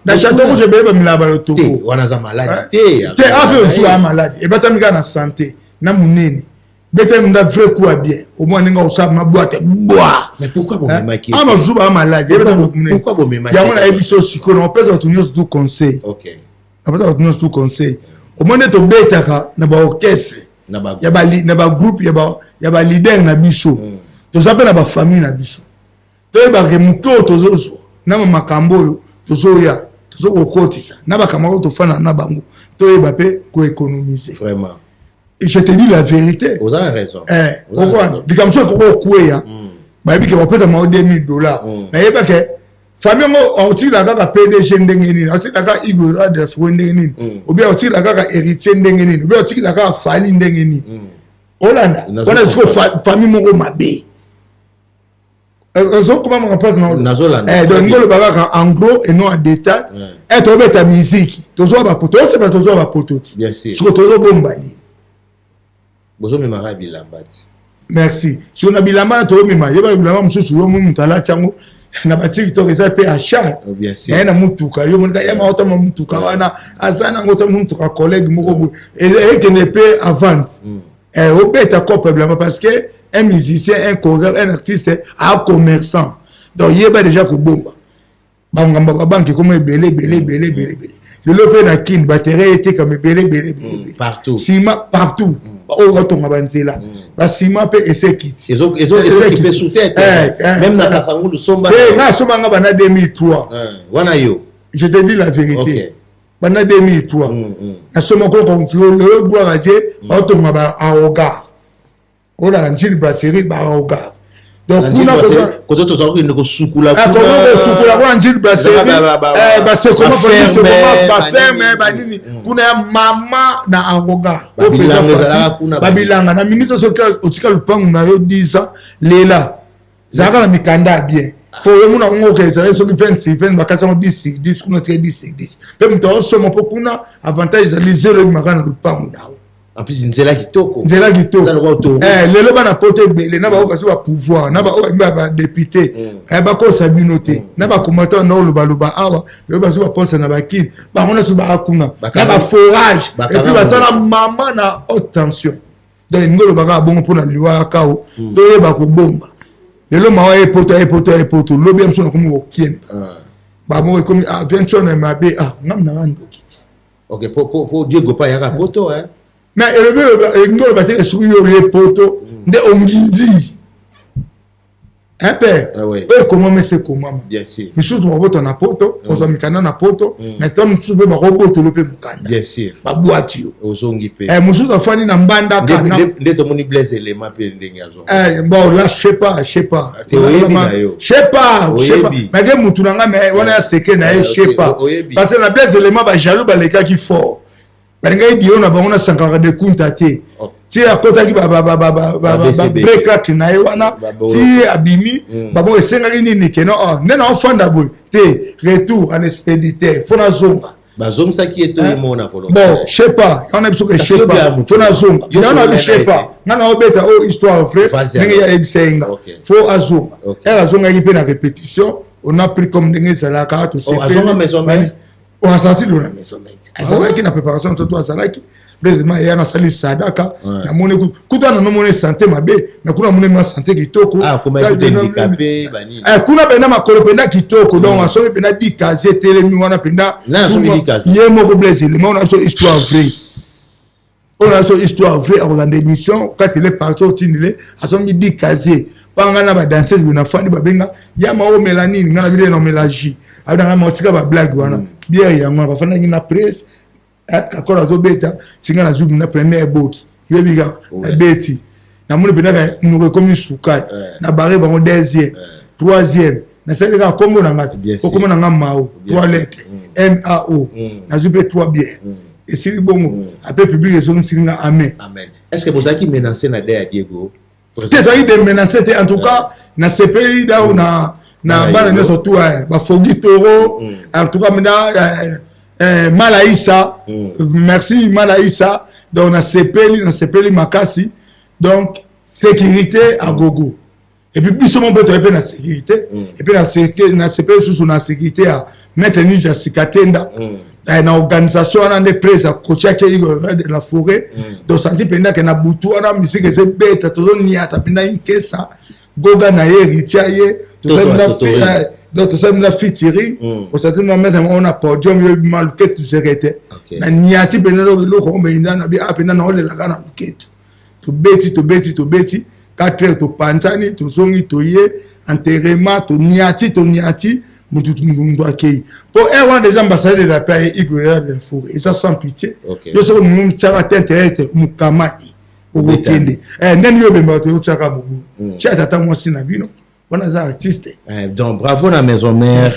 na Château Rouge ebele bamela balotoko wana aza maladi te te ah mpe mosusu aya maladi ebatami kaka na santé na monene beta munda vrai coup à bien au moins ndenge osala ma boîte bois. Mais pourquoi bomemaki? Ah mosusu baa maladi. Pourquoi bomemaki? Yango nayebi so sikoyo napesa bato nyonso tout conseil. Napesa bato nyonso tout conseil. Au moins nde tobetaka na baorchestre ya bagroupe ya baleader na biso, toza mpe na bafamille na biso, toyebaka moke oyo tozozwa na makambo oyo tozoya tozokokotisa na bakamara oyo tofanda na bango, toyeba mpe koéconomiser. Vraiment. Je te dis la vérité. Oza raison. Likambo soki ekoki okweya, bayebi ke bapesa mao $2000, nayeba ke famille yango otikila kaka PDG ndenge nini, otikila kaka Igor Adolfo ndenge nini, obia otikila kaka héritier ndenge nini, obia otikila kaka Fali ndenge nini. Olanda wana sikoyo famille moko mabe ozokoma maka mpasi na donc ngoloba kaka en gros et non en détail. Tobeta musique, tozwa bapoto, tosepela, tozwa bapoto ti sikoyo tozobomba nini? Bozomemaka bilamba ti. Merci. Sikoyo na bilamba na tozomema, yeba bilamba mosusu yo moto alati yango na batiktok eza mpe achat naye na mutuka yo monika yama otama mutuka wana aza nango otama mutuka collègue moko boye ekende mpe avante obeta cope bilamba parce que un musicien, un chorégraphe, un artiste a commerçant, donc yeba déjà kobomba bangambo babanke ekoma ebele ebele ebele ebele ebele. Lelo mpe na Kine baterrain etekama ebele ebele ebele partout, nsima partout oyo batonga banzela basima mpe ese ekiti. Nga asombanga banda 2003. Wana yo. Je te dis la vérité, banda 2003 nasomba koko. Lelo gloire à Dieu, baotonga ba aogar oyo na Njili brasserie baogar. Donc kuna koto tozala kokende kosukula. Kosukula kuna Njili brasserie, basekoma baferme banini kuna ya mama na arogar babilanga na minute. Soki otika lupangu na yo 10 ans lela, zalaka na mikanda ya bien po yo mona ngo oke ezalaki soki 20 sur 20, bakati yango 10 sur 10 kuna, tika 10 sur 10 mpe moto aosoma mpo kuna avantage ezali zelo ebimaka na lupangu na yo. En plus nzela kitoko. Nzela kitoko. Lelo bana poto ebele na baoyo basi bapouvoir na baoyo badéputé bakosa bino te na bacombattant na olobaloba awa. Lelo basi baposa na bakini bango nyonso baa kuna na baforage et puis basala mama na haute tension. Donc elingi olobaka bongo mpona liwa ya kao, toyeba kobomba. Lelo mawa ye poto ye poto ye poto lobi ya mosu nakomi kokiemba bamoko ekomi vientio mabe ngam nanga ndoki ti. Ok, po Diego pa yaka poto hein. Mais elobi elingi oloba te soki yo oye poto nde ongindi. Hein, père? Ah ouais. Oyo ekomama esi ekomama. Bien sûr. Misusu babota na poto, kozwa mikanda na poto, mais to mosusu mpe bakobotolo mpe mokanda. Bien sûr. Babwaki yo. Ozongi mpe. Eh, mosusu afandi na mbandaka. Nde tomoni Blaise Elema mpe ndenge azongi. Eh, bon là, je sais pas, je sais pas. Te oyebi na yo. Je sais pas, je sais pas. Oyebi. Mais ke mutu na nga, mais wana ya secret na ye, je sais pas. Oyebi. Parce que na Blaise Elema, ba jaloux balekaki fort. Balingaki dio na bango na Sankara de Kunta te. Ti akotaki babrekak na ye wana, ti abimi, bango esengaki nini keno oh, nde na ofanda boye te, retour en expéditeur, fo nazonga. Bazongisaki ye to ye moko na volonté? Bon, je sais pas, yango na biso ke je sais pas, fo nazonga. Yango na biso, je sais pas, nga na obeta oyo histoire vrai ndenge ye ayebisa ye nga, fo azonga. Ere azongaki mpe na répétition, on a pris comme ndenge ezalaka, tosepeli. Azalaki lelo na maison mete, azalaki na préparation nzoto, azalaki blaisement eya nasali sadaka. Namoni kuta na nomoni santé mabe, mais kuna namoni ma santé kitoko, kuna mpenza makolo mpenza kitoko. Donc asomi mpenza dikazi, etelemi wana mpenza ye moko Blaise Elema. Wana biso histoire vraie, oyo na biso histoire vraie. Akolanda émission katele parti otindile, asombi dikazie mpa ngai na badanseuse boye nafandi, babenga yama omela nini, ngai na bino na omela jus, abinanga maotika bablague wana, bière yango wana. Bafandaki na presse, kakolo azobeta singa, nazwi na première eboki, yoyebi kaka nabeti, namoni mpendaka monoko ekomi sukali na bare bango, deuxième, troisième, nasali kaka kombo na nga ti okoma na nga Mao, trois lettres Mao, nazwi mpe trois bière, esili bongo. Ape public ezongisili nga amen. Amen. Est ce que bozalaki menacé na de ya Diego? Te, ezalaki de menace te. En tout cas nasepeli dao na bana nyonso tu bafogi toro. En tout cas mina Malaïsa, merci Malaïsa. Donc nasepeli, nasepeli makasi. Donc sécurité à gogo, et puis biso mo mpe toye mpe na sécurité, et puis nasepeli lisusu na sécurité ya maître Ninja Sikatenda na organisation wana nde prese akotiaki Igor de la Forêt. Tosanti mpenza ke na butu wana misiki ezobeta, tozoniata mpenza inkesa goga na ye ritia ye, donc tosali na featuring, osanti na maître moko na podium, yo bima luketu zeke te, na niati mpenza eloko mpenza na bi a mpenza na olelaka na luketu. Tobeti, tobeti, tobeti 4 heures, topanzani, tozongi, toye enterrement, toniati, toniati, mutu mutu akei mpo heure wana déjà ambassadeur de la paix aye, Igor de la Forêt, eza sans pitié. Yo soki olingi otiaka te intérêt te, mokamati okokende ndeni yo obemba bato, otiaka mobulu, tia tata mwasi na bino wana aza artiste. Donc bravo na maison mère,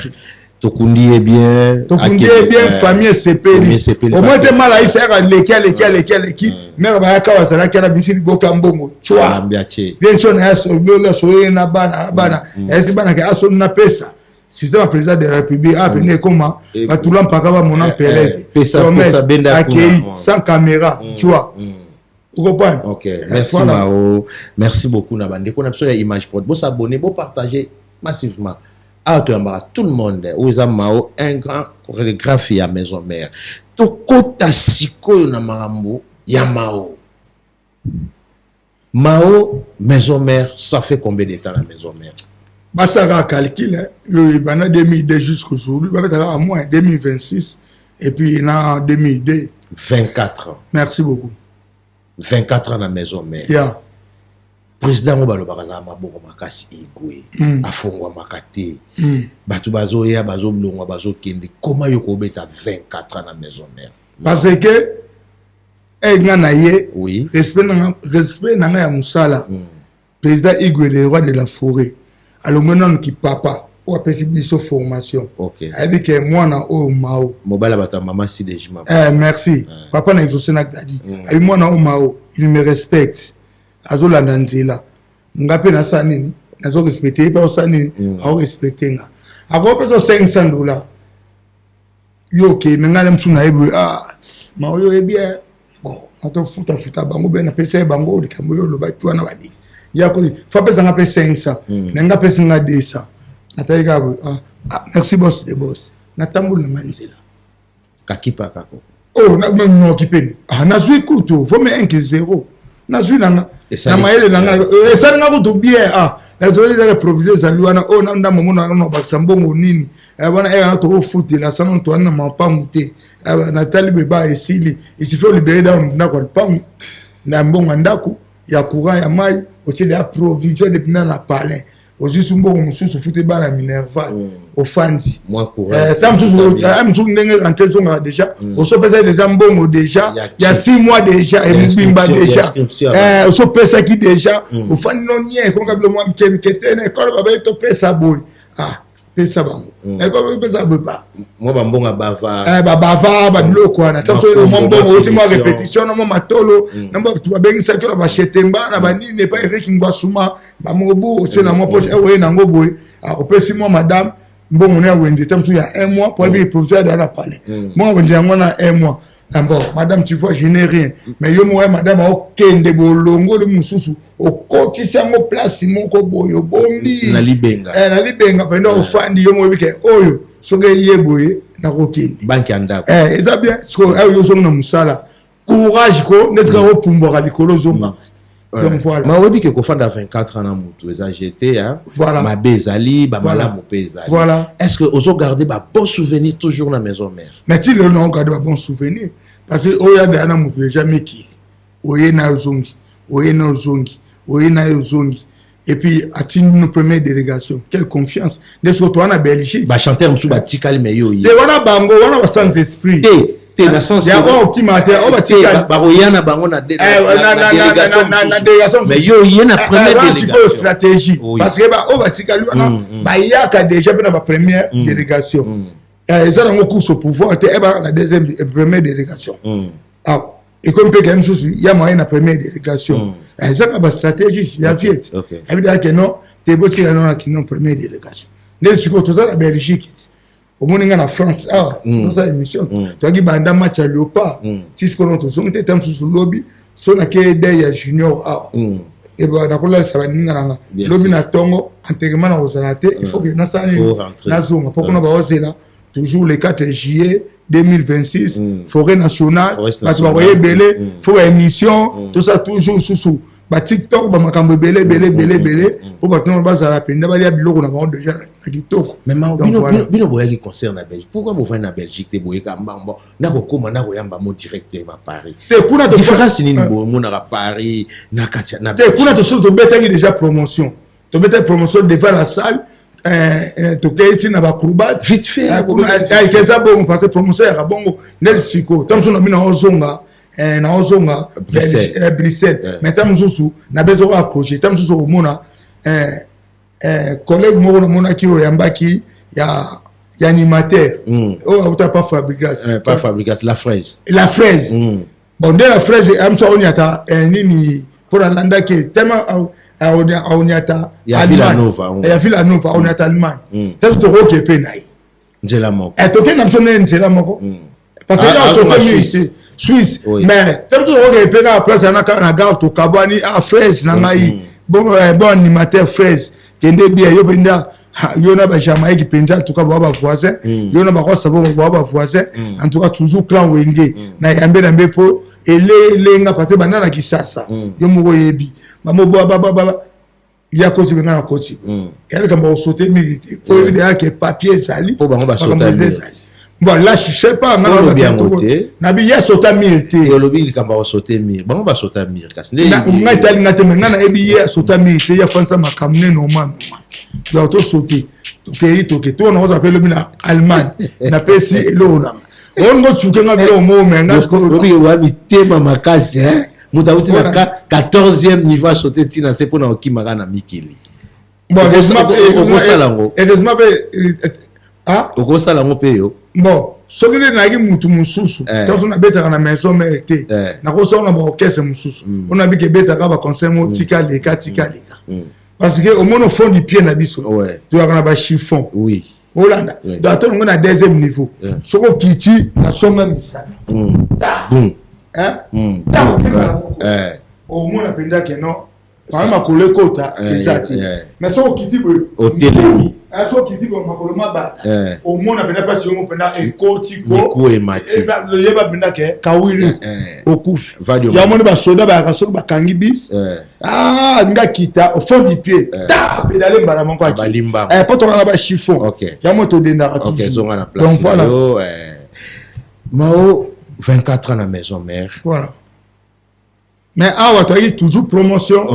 tokundi ye bien. Tokundi ye bien, famille esepeli. Au moins te Malaisa yaka aleki, aleki, aleki, aleki. Mare bayaka bazalaki ana bisi liboka mbongo cwa bien so na ya soye na bana na bana ayesi bana ke asoni napesa système ya président de la République a pene ekoma batula mpaka bamona mpelete akei sans caméra cwa okopane. Ok, merci Mao, merci beaucoup na bandeko na biso ya Image Prod. Bosabonner, bopartager massivement. Awa toyambaka tout le monde. Oyo eza Mao, un grand chorégraphe ya maison mère. Tokota sikoyo na makambo ya Mao. Mao, maison mère, ça fait combien de temps la maison mère? Basalaka calcul oyo ebanda 2002 jusqu'aujourd'hui, babetaka à moins 2026 et puis na 2002. 24 ans. Merci beaucoup. 24 ans na maison mère. Président yango balobaka azala maboko makasi, egwe afongwamaka te, bato bazoya, bazolongwa, bazokende. Koma yo kobeta 24 ans na maison mère? Parce que nga na ye, respect na nga ya mosala. Président Igwe, le roi de la forêt, alongwe nanu kipapa oyo apesi biso formation. Ayebi ke mwana oyo Mao Mobala bato ya mama Sidejima. Merci papa na exaucé na Gladi. Ayebi mwana oyo Mao, il me respecte, azolanda nzela. Nga mpe nasala nini? Nazorespecte ye mpe akosala nini? Akorespecte nga. Akopesa 500 $, yo okei me ngai na mosusu nayebi, ah ma oyo oyebi, bon, natofutafuta bango mpe napesa ye bango likambo oyo olobaki wana, banini ya koli fa apesanga mpe 500, me nga apesi nga 200. Natali kaka boye: ah, ah, merci boss de boss. Natamboli na nga nzela. Kakipa kako. Oh, noki pene, ah, nazwi kutu vome 1 ke 0, nazwi nanga na mayele na nga, esali nga kutu bien. Ah, nazoli ezaka improvise, ezali wana oyo na ndambo mona na bakisa mbongo nini wana ere na tokofutela sango toani na mapangu te. Natali beba esili, isifi olibere da ndako ya lupangu na mbongo ya ndako ya courant ya mai, otie ya provision depuis na palin. Ozwi su mbongo mosusu, ofuti bana minerval, ofandi. Ta mosusu, mosusu ndenge rentrée ezongaka déjà, osopesaki déjà mbongo déjà ya 6 mois déjà, emobimba déjà osopesaki déjà, ofandi no nie. Ekomaka bilo mwa mike mike te. Na ekole babai topesa boye, ah, pesa bango, pesa boye ba mwa bambongo bava. Babava babiloko wana. Ta soki mwa mbongo oti, mwa répétition na mwa matolo na bato babengisaki na bashetemba na banini epai Erik Ngwasuma bamobu, otie na mwa poche, oye nango boye, opesi mwa madame mbongo no ya wenze. Ta mosusu ya un mois, po ayebi provision ya na palais, mbongo wenze yango na un mois. Bon, madame, tu vois, je n'ai rien, mais yo moko, madame, aokende bolongoli mosusu, okotisi yango place moko boye, obombi. Na libenga. Na libenga mpenza, ofandi yo moko, oyebi ke oyo soki eye boye, nakokende. Banque ya ndako. Eza bien. Sikoyo ayo yo ozongi na mosala, courage ko neti kaka opumbwaka likolo, ozonga. Donc voilà. Ma oyebi ke kofanda 24 ans na motu eza jete. Voilà. Mabe ezali, bamalamu mpe ezali. Voilà. Est ce que ozogarde babon souvenir toujours na maison mère? Mais ti lelo naogarde babon souvenir, parce que oyo adaya na motu déjà mikili, oye na ozongi, oye na ozongi, oye na ozongi, et puis atindi no première délégation. Quelle confiance! Nde soki toza na Belgique. Bachanteur mosusu batikali, mais yo. Te, wana bango wana ba sans esprit. Te te, na sens ya oyo okima te, oyo batikali. Bakoya na bango na délégation. Mais yo ye na première délégation. Sikoyo stratégie, parce que oyo batikali wana bayaka déjà mpe na bapremière délégation. Eza nango course au pouvoir te, ebaka na deuxième, première délégation. Awa ekomi mpe kaya mosusu ya moyen na première délégation. Eza kaka bastratégie ya viete. Abidaka non te, botika no na kino première délégation. Nde sikoyo toza na Belgique, omoni nga na France awa, tozosala émission. Toyaki banda match ya Léopard ti sikoyo tozongi te. Ta mosusu lobi so nake deuil ya Junior awa, nakolalisa baninga nanga. Lobi na ntongo enterrement, na kozala te, il faut que nasala nini, nazonga mpo kuna baozela toujours le 4 juillet 2026, forêt nationale, bato bakoya ebele, faut baémission tosala toujours susu, baTikTok, bamakambo ebele ebele ebele ebele, mpo bato nano bazala mpenza, balia biloko na bango déjà na kitoko. Mais bino boyaki concert na Belgique, pourquoi bofandi na Belgique te? Boyeka mbambo, nakokóma, nakoyamba mo directement Paris. Te, kuna différence nini bomonaka Paris na kati na Te, kuna tosoki tobetaki déjà promotion, tobetaki promotion devant la salle, tokei ntina baacrobate. Vite fait. Eza bongo, parce que promotion yaka bongo. Nde sikoyo ta mosusu na bino naozonga, naozonga Bruxelles, mais ta mosusu nabezoko accroché. Ta mosusu okomona collègue moko namonaki oyo oyambaki ya animateur oyo auta pa Fabrigas. Pa Fabrigas, la fraise. La fraise. Bon, nde la fraise amosu aoniata nini mpo nalandaki tellement aoniata. Ya Villanova. Ya Villanova, aoniata Allemagne. Taso tokoke mpe na ye. Nzela moko. Tokende na biso nde nzela moko, parce que ya sote mingi te Suisse, mais te biso tokoke mpe kaka place wana, kaka na gare tokabwani. A fraise na ngai, bon, bon animateur fraise, kende bien. Yo mpenza, yo na bajamaïque mpenza, en tout cas boa bavoisin. Yo na bakosa bo boa bavoisin. En tout cas toujours clan Wenge na yambe na mbe mpo elelenga, parce que banda na Kisasa, yo moko oyebi bamo boa ya koti benga na koti ya likambo kosote mingi te, po oyebi deya ke papier ezali. Mpo bango basota. Ezali bon, là je sais pas. Nabi ye asota mur te. Olobi likambo ya kosote mur, bango basota mur kasi. Ngai etali nga te, mais ngai nayebi ye asota mur te. Ye afandisa makambo ne normal normal. Donc tosote, tokei, toke to nakozala mpe lobi na Allemagne, napesi eloko nanga olingo tsuke nga biloko moko, mais nga wa mitema makasi. Moto awuti na 14e niveau, asote ntina se mpona okimaka na mikili. Okosala yango? Heureusement mpe. Okosala yango mpe yo? Bon, soki nde nayaki mutu mosusu, ntanso nabetaka na maison mère te, nakosala na baorchestre mosusu oyo nabiki ebetaka baconcert mo, tika leka, tika leka, parce que omoni au fond du pied na biso toyaka na bachiffon. Olanda, donc ata longo na deuxième niveau, soki okiti na songa misala, ta omona mpenza ke non, paa makolo ekota eza te. Mais soki okiti boye, otelemi, soki okiti boye, makolo mabata, omona mpenza mpasi yongo mpenza ekoti. Ko emati. Yeba mpenza ke kawili okufi. Yamoni basoda bayaka soki bakangi bis, nga kita au fond du pied, ta pédale mbala moko, po tokanga bachiffon yango, todendaka toujours. Donc voilà. Mao, 24 ans na maison mère. Voilà. Mais awa toyaki toujours promotion.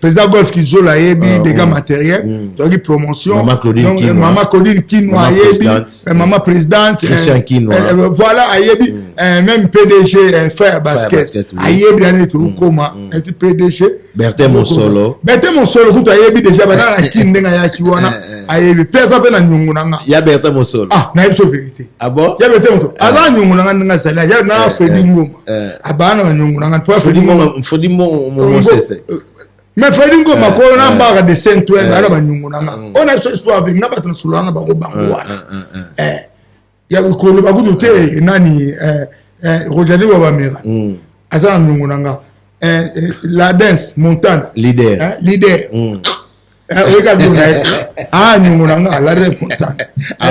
Président Golf Kizola ayebi dégâts matériel, toyaki promotion. Mama Claudine. Donc, Kinwa. Mama Claudine Kinwa Mama ayebi. présidente. Mama présidente. Christian Kinwa. Voilà, ayebi. Même PDG, frère basket, basket, oui. Ayebi nani tokokoma neti PDG. Bertin Mosolo. Bertin Mosolo kutu ayebi déjà, bana na Kini ndenge ayaki wana, ayebi mpe aza mpe na niongo na nga. Ya Bertin Mosolo? Ah, nayebi so vérité. Ah bon? Ya Bertin moto aza na niongo na nga ndenge azali ya na Fredi Ngoma, abaa na baniongo na nga mpo Fredi Ngoma, Fredi Mosese. Mais Fredi Ngoma kolo na mbaka de saint ouen aza na baniongo na nga oyo na biso histoire avec nga, bato nasolola na bango, bango wana. Ya koloba kutu te nani, Rojali wa Bamera aza na niongo na nga, la dance Montana. Leader. Leader. Oyeka bilo na ye, ah, niongo na nga, la dance Montana.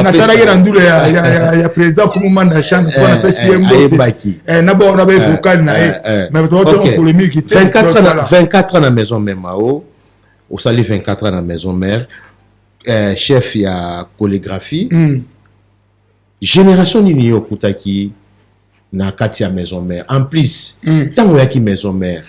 Natalaki na ndule ya président Kumumanda Chane mpo napesi ye mbote. Ayebaki. Na bao na baevokali na ye, mais tokotiaka polémique te. 24 ans, Voilà. 24 ans na maison mère, Mao. Osali 24 ans na maison mère. Chef ya chorégraphie. Génération nini yo okutaki na kati ya maison mère? En plus, ntango oyaki maison mère,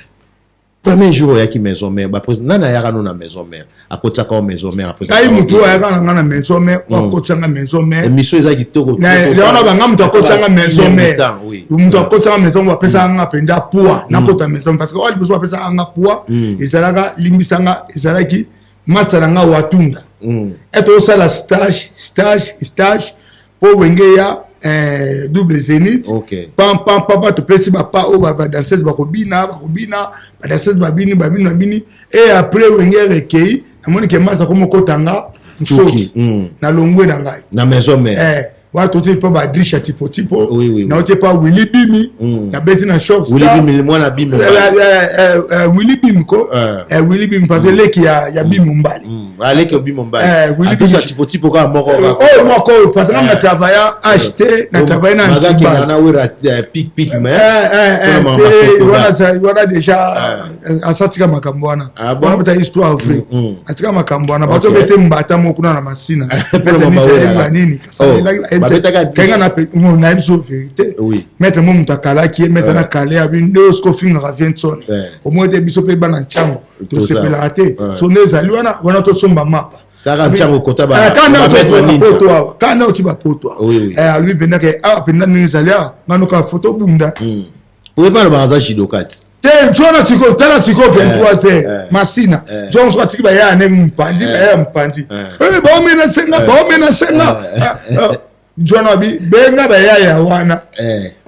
premier jour oyaki maison mère, baprésident nani ayaka no na maison mère, akotiaka o maison mère? Ngai motu oyo ayaka na nga na maison mère, oyo akotianga maison mère. Émission eza kitoko. Yango banga moto akotianga maison mère, moto akotianga maison, bapesaka nga mpenza poids nakota maison, parce que oyo liboso bapesaka nga poids ezalaka, limbisanga, ezalaki master na nga Watunda. Ete osala stage, stage, stage mpo Wenge ya double Zénith. Pam pam pam, topesi bapa oyo badanseuse bakobina, bakobina, badanseuse babini, babini, babini, et après Wenge rekei, namoni ke masa komokotanga nsoki, nalongwe na ngai. Na maison mère. Wana toti mpo badrisha tipo tipo. Oui, oui, oui. Nauti epa Willi Bimi, nabeti na Shock. Willy Bimi, mwana Bimi. Willi Bimi ko. Willi Bimi, parce que leki ya Bimi Mbali. Aleki Obimi Mbali. Willy Atisa Bimi. Tipo tipo kaka moko kaka. Oyo moko oyo, parce que nga na travailla HT, na travaille na Mazaki na wera pic pic, mais Mpona mama te. Sokoda. Wana wana déjà asatika makambo wana. Ah bon? Wana bata histoire vrai, atika makambo wana, bato bete mbata moko kuna na Masina. Mpona mama Wera. Nini? Oh, babetaka Kenga nayebi so vérité. Maître mo moto akalaki ye, maître na kale abi nde osiko ofingaka Vienson, omoi te biso mpe bana ntiango tosepelaka te. So nde ezali wana wana, tosomba mapa. Kaka ntiango kota ba Kanda ba maître ninja. bapoto awa, kanda oti bapoto awa. Alobi mpenza ke awa mpenza ndenge ezali awa, nganoka foto bunda. Oye bana baza judoka ti. Te, jona sikoyo, tala sikoyo, 23 heures, Masina, jon soki atiki baya ne mpandi, baya mpandi, baomena senga, baomena senga, jona abi benga bayaya wana,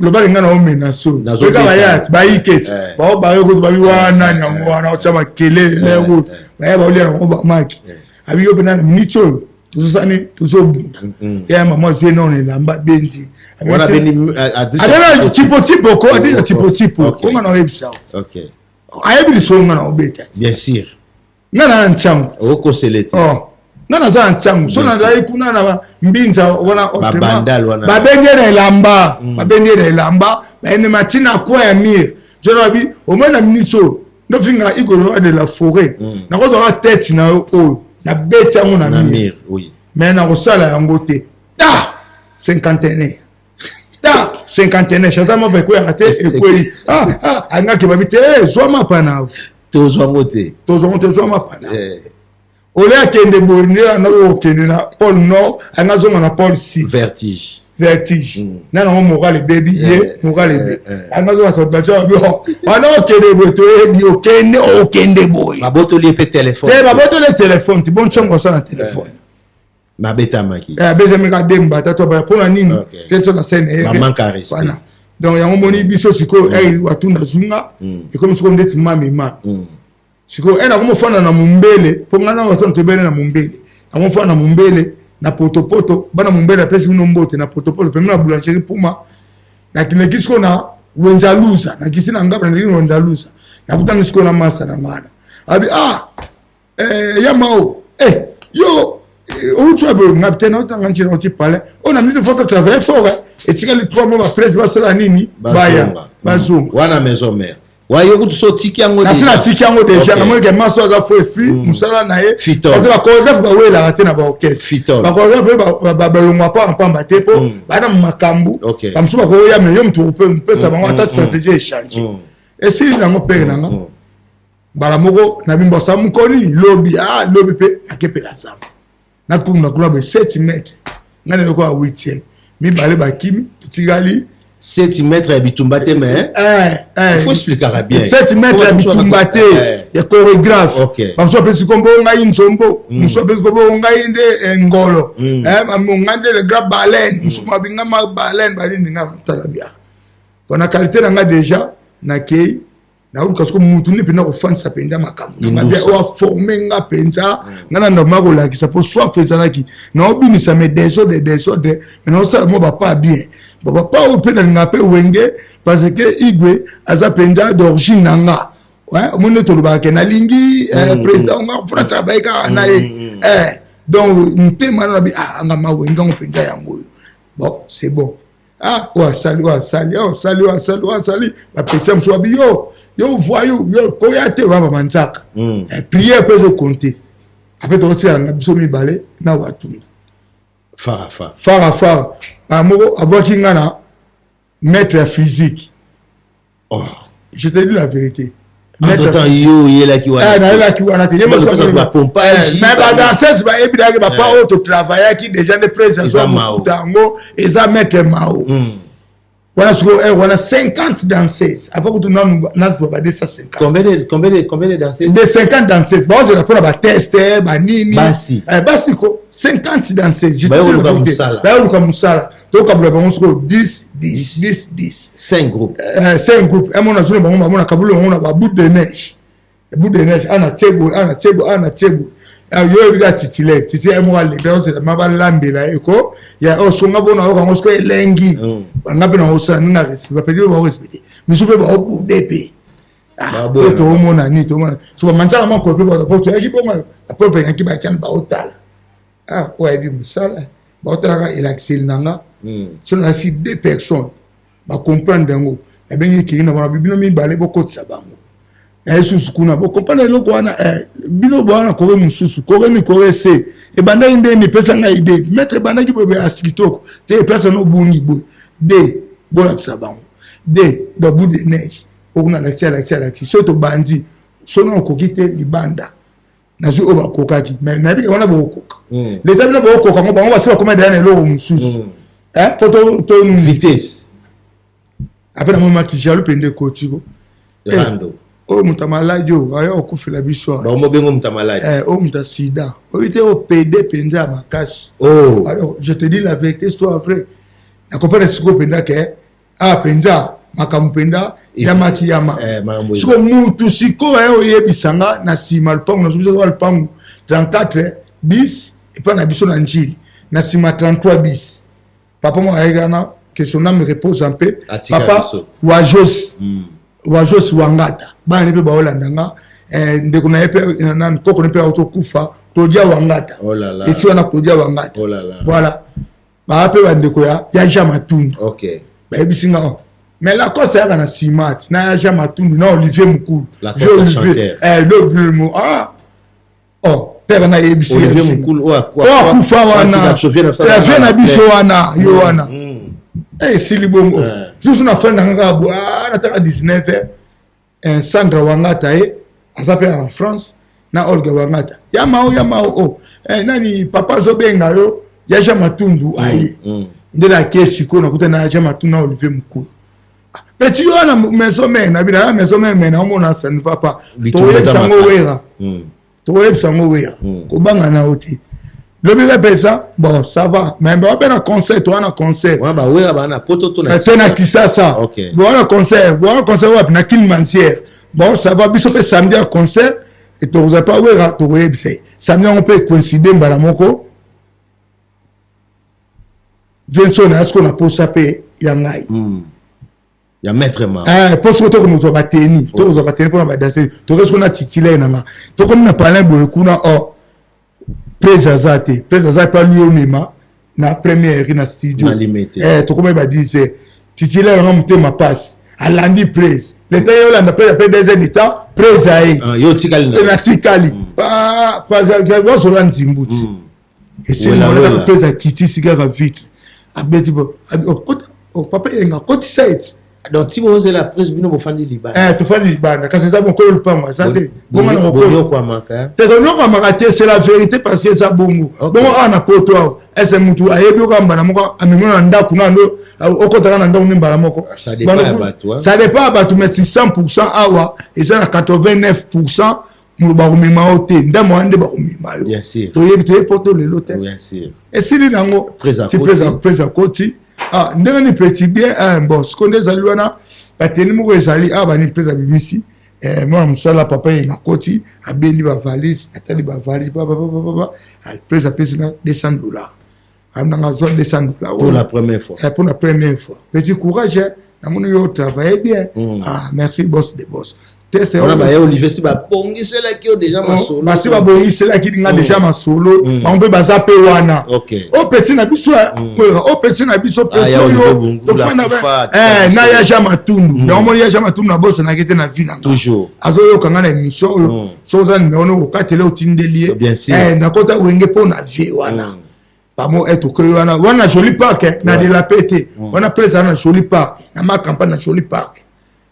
lobaki nga na omena so. Nazobeta. Benga baya ti bayike ti bao baye kutu babi wana yango wana otya makelele kutu, baya baolia yango bamaki, abi yo mpena na miniti oyo tozosani, tozobunda ya mama azwi nano elamba benzi. Wana beni Adrisha. Abena tipo-tipo ko adina tipo-tipo. Onga na oyebisa, ayebi lisolo nga na obeta ti. Bien sûr. Nga na ntiango. Okosele te. Oh. Nga naza na ntiango, so nazali kuna na mbinza wana. Babandal wana. Babendi ye na elamba, babendi ye na elamba, bayendema ntina coin ya mur, jona babi omoi na minute oyo ndofinga Igolo de la Forêt, nakozwaka tete na yo oyo nabeti yango na Na mur. mur, oui. Mais nakosala yango te, ta cinquantenaire, ta cinquantenaire, chaza mapa ekweyaka te, ekwei. Angaki babi te, zwa mapa na yo. Tozwa yango te. Tozwa yango te, zwa mapa na yo. Ole akende boye nde andaki kokende na pôle Nord, anga azonga na pôle Sud. Vertige. Vertige na nango, moral ebebi ye, moral ebebi, anga azonga sabato abi wana okende boye, toyebi okende, okende boye. Babotoli ye mpe telefone. Te, babotoli telefone te, boncongo asala na telefone. Mabetamaki. Abetamika demba tata baya mpona nini? Te so na scène. Bamanque ya respect. Voilà, donc yango moni biso sikoyo Watunda zunga ekomi sikoyo ndeti mami mami sikoyo nakomofanda na mombele, mpo ngai na Watunda tobele na mombele, nakomofanda na mombele na potopoto, bana mombele apesi bino mbote na potopoto pembe na boulangerie Puma. Nakendeki sikoyo na Wenzaluza, nakisi na ngaba, naleki na Wenzaluza, nakutani sikoyo na masa na ngana, abi ah, ya mao, yo outi wapi? Nga te, naotanga ntina oti palais oyo na minute, faut travailler fort, etikali 3 mois, bapresse basala nini, baya bazonga. Wana maison mère wa yo kutu so otiki yango. Nasi natiki yango déjà. Namoni ke maso aza faux esprit, mosala na ye, parce que bachorégraphe bawelaka te na baorchestre, bachorégraphe mpe balongwa pa pamba te, mpo baa na makambo bamosusu bakoya, me yo moto mpesa bango ata stratégie échange. Esili nango pere na nga. Mbala moko na bimbosa mokolo nini lobi, ah lobi mpe akepela zamba. Nakunda kuna boye 7 mètre, ngai na lokola 8e, mibale bakimi, totikali. 7 mètres ya bitumba te, mais il faut expliquer bien. 7 mètres ya bitumba te, ya chorégraphe. Bamosusu bapesi kombo ngai Nzombo, mosusu apesi kombo ngai nde Ngolo, ngai nde le grand baleine, mosusu babinga ma baleine banini. Ngai tala bia wana qualité na ngai déjà, nakei naoluka soko mutu nini mpenza kofandisa mpenza makambo na ngai oyo aforme nga mpenza. Ngai na ndambo kolakisa mpo soif ezalaki, naobinisa me désordre désordre, mais naosala mwa bapa bien, bapapa oyo mpe nalingaka mpe Wenge, parce que Igwe aza mpenza d'origine na nga. Omoni nde tolobaka ke nalingi président nga fona travaille kaka na ye, donc motema na bi anga mawenge yango mpenza yango oyo. Bon, c'est bon. Ah, oyo asali, oyo asali, oyo asali, oyo asali, oyo asali. Bapeti mosusu babi yo yo voyou, yo koya te, wana bamanzaka. Prière mpe ezokonte ape tokotikala biso mibale na Watunda. Fara fara. Fara fara. Moko abwaki nga na maître ya physique. Oh. Je te dis la vérité. Entre-temps yo oyelaki wana? Nayelaki wana te. Pompage. Mais badanseuse bayebi daki bapa oyo totravaillaki déjà nde président mokuta yango eza maître Mao wana. Sikoyo heure wana 50 danseuses avant kutu nanu nazwa ba 250. Combien de danseuses? De 50 danseuses baozela mpona batest banini. Basi? Basi ko, 50 danseuses. Bayoluka mosala. Bayoluka mosala. Tokabola bango sikoyo 10 10 10 10. 5 groupes. 5 groupes. Emona zona bango bamona kabula bango na ba bout de neige, bout de neige ana tie boye, ana tie boye, ana tie boye. Yo oyebi kaka titulaire, titulaire moko aleka, ozela ma balambela ye ko ya osonga mpona oyoka yango sikoyo elengi. Banga mpe na osala ndenge respect, bapeti mpe baorespecte misu mpe baobude mpe po toomona nini, toomona so bamanzaka makolo mpe bato po toyaki bongo apreuve yanki bakiani baotala oyo ayebi mosala, baotalaka elakiseli na nga. So nalakisi deux personnes, bacomprendre yango. Nabengi kiri na bango, bino mibale bokotisa bango na ye susu kuna, bocomprendre eloko wana. Bino bowana kore mosusu, kore ni kore se ebandaki ndeni, epesa ngai idée maître ebandaki boye, asi kitoko te, eplace wana obungi boye de bolakisa bango de babout de neige okuna. Alakisi, alakisi, alakisi. So tobandi sono okoki te libanda, nazwi oyo bakokaki, mais nayebi ke wana bokokoka leta bino bokokoka ngo, bango basi bakoma deya na eloko mosusu po to vitesse. Ape namoni maki jaloux mpe nde ekoti ko rando. Oyo moto ya maladi oyo aya okufela biso. Bango bengo moto ya maladi. Oyo moto ya sida oyo te, oyo pede mpenza ya makasi. Oh. Alors je te dis la vérité, histoire vrai, nakopana sikoyo mpenza ke awa mpenza makambo mpenza yamaki yama. Sikoyo mutu sikoyo aya oyebisa nga na nsima lupango na biso, lupango 34 bis epai na biso na Njili, na nsima 33 bis, papa moko ayaki wana, que son âme repose en paix, papa Wajos, Wajos Wangata. Bana ne mpe baolanda nga, ndeko na ye mpe koko ne mpe autokufa, Claudia Wangata eti wana, Claudia Wangata. Voilà, baa mpe bandeko ya Jean Matundu. Bayebisi nga, mais Lacoste ayaka na nsima ti na ya Jean Matundu na Olivier Mokulu. Olivier, ah oh, père nayebisi oyo akufa wana, vie na biso wana, yo wana esili bongo. Susu na frère nanga kaka bo nataka 19 heures, Sandra Wangata ye aza mpe en France na Olga Wangata ya Mao, ya Mao o nani, papa azobenga yo ya Jean Matundu aye nde nake sikoyo nakuta na Jean Matundu na Olivier Mokulu. Petit yo wana maison mère na bino ya maison mère, mais naomona ça ne va pas. Toyebisa yango Wera, tokoyebisa yango Wera, kobanga na yo te. Lobi repesa, bon, ça va, mais baobe na concert toa na concert. Te, na Kisasa boa na concert, boa na concert wapi? Na Kilimansière. Bon, ça va, biso mpe samedi ya concert tokozala pa Wera, tokoyebisa ye samedi yango mpe coïncide mbala moko. Vincent na sikoyo na posa mpe ya ngai. Ya maître ma. Mpo soki tokomozwa bateni, tokozwa bateni mpona badanse, tokoki sikoyo na titulaire na nga, tokomi na palin boye kuna o prese aza te, prese aza epa lui omema na première na studio, tokomi ba 10 heures, titulaire yanga motema pasi alandi prese, leta ye olanda prese apres 2 heures de temps, prese aye. Yo otikali? Natikali bazola nzimbu ti esengo, prese akitisi kaka vitre, abeti papa Yenga akotisa eti. Donc ti bozela prise, bino bofandi libanda? Eh, tofandi libanda, kasi eza mokolo lupango aza te. Bongo na Bonyokwamaka. Te, tonyokwamaka te, c'est la vérité, parce que eza bongo. Bongo awa na poto awa, ese mutu ayebi oka mbala moko amemi na ndako nando okotaka na ndako nde mbala moko. Ça dépend ya bato, hein. Ça dépend ya bato, mais si 100 awa eza na 89 bakomema yo te, ndambo wana nde bakomema yo. Bien sûr. Toyebi, toyebi poto lelo te. Bien sûr. Esili nango. Prise ti akoti. Prise akoti. Ah, ndenge ni petit bien. Ah, bon, siko nde ezali wana bateni moko ezali awa, bani prise abimisi mwana mosala papa ye nakoti, abendi bavalise, atali bavalise bababababa, prise apesi nga 200 $. Amnanga azwa 200 $. Pour la première fois. Pour la première fois. Petit courage, hein. Namoni yo travaille bien. Ah, merci boss de boss. Teste. Wana baya Olivier si babongiselaki yo déjà masolo. Basi babongiselaki nga déjà masolo. Bango mpe baza mpe wana. O petit na biso kwera, o petit na biso petit ya oyo Olivier Bungula, tofanda Kufa, na ya Jean Matundu. Yango moni ya Jean Matundu nabosanaki te na vie na nga. Toujours. Azoyoka nga na émission oyo, soki oza numéro no okatele, otindeli ye. Bien sûr. Nakota Wenge mpo na vie wana. Bamo tokei wana wana Joli Park, na de la paix te wana, mpe ezala na Joli Park, na ma campagne na Joli Park.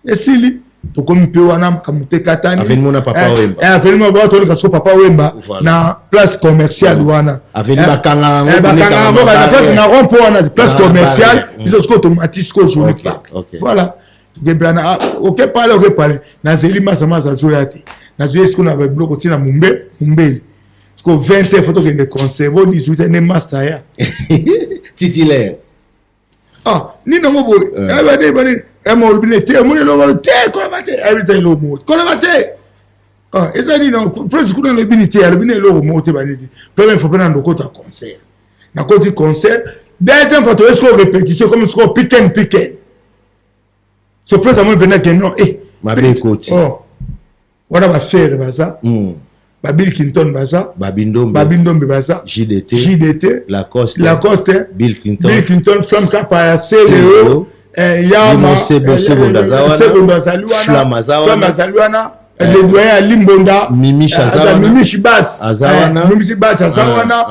Esili, tokomi mpe wana, makambo te katani. Avenue mona Papa Wemba. Avenue mona toleka siko Papa Wemba. Voilà. Na place commerciale wana. Avenue bakanga yango, bakanga yango na place na rond point wana, place Na commerciale. barrière. Biso sikoyo tomati sikoyo Joli Park. Voilà, tokebela na oke pale, oke pale, nazeli masa masa azoya te. Nazoya sikoyo na babiloko ntina mumbe mumbeli sikoyo 20 heures, faut tokende concert bo 18 heures nde master ya. Titulaire. Ah, nini yango boye? Bani bani ema olobi ne te, omoni eloko te, kolaba te, ayebi te eloko moko, kolaba te. Ah, eza nini presque kuna? Alobi ni te, alobi na eloko moko te, bani te. Première fois mpe na ndokota concert, nakoti concert. Deuxième fois toye sikoyo répétition, comme sikoyo piken piken so presque amoni mpenza ke non, eh. Mabe ekoti. Oh. Wana bafere baza, babill Clinton baza, Babindombe. Babindombe baza. JDT. JDT. Lacoste. Lacoste. Bill Clinton. Bill Clinton, Flam Kapa ya Celeo, Yama. Limo Sebondo aza wana. Sebondo azali wana. Flam aza wana. Flam azali wana. Le doyen ya Limbonda. Mimiche aza wana. Mimiche Bas. Aza wana. Mimiche Bas aza wana.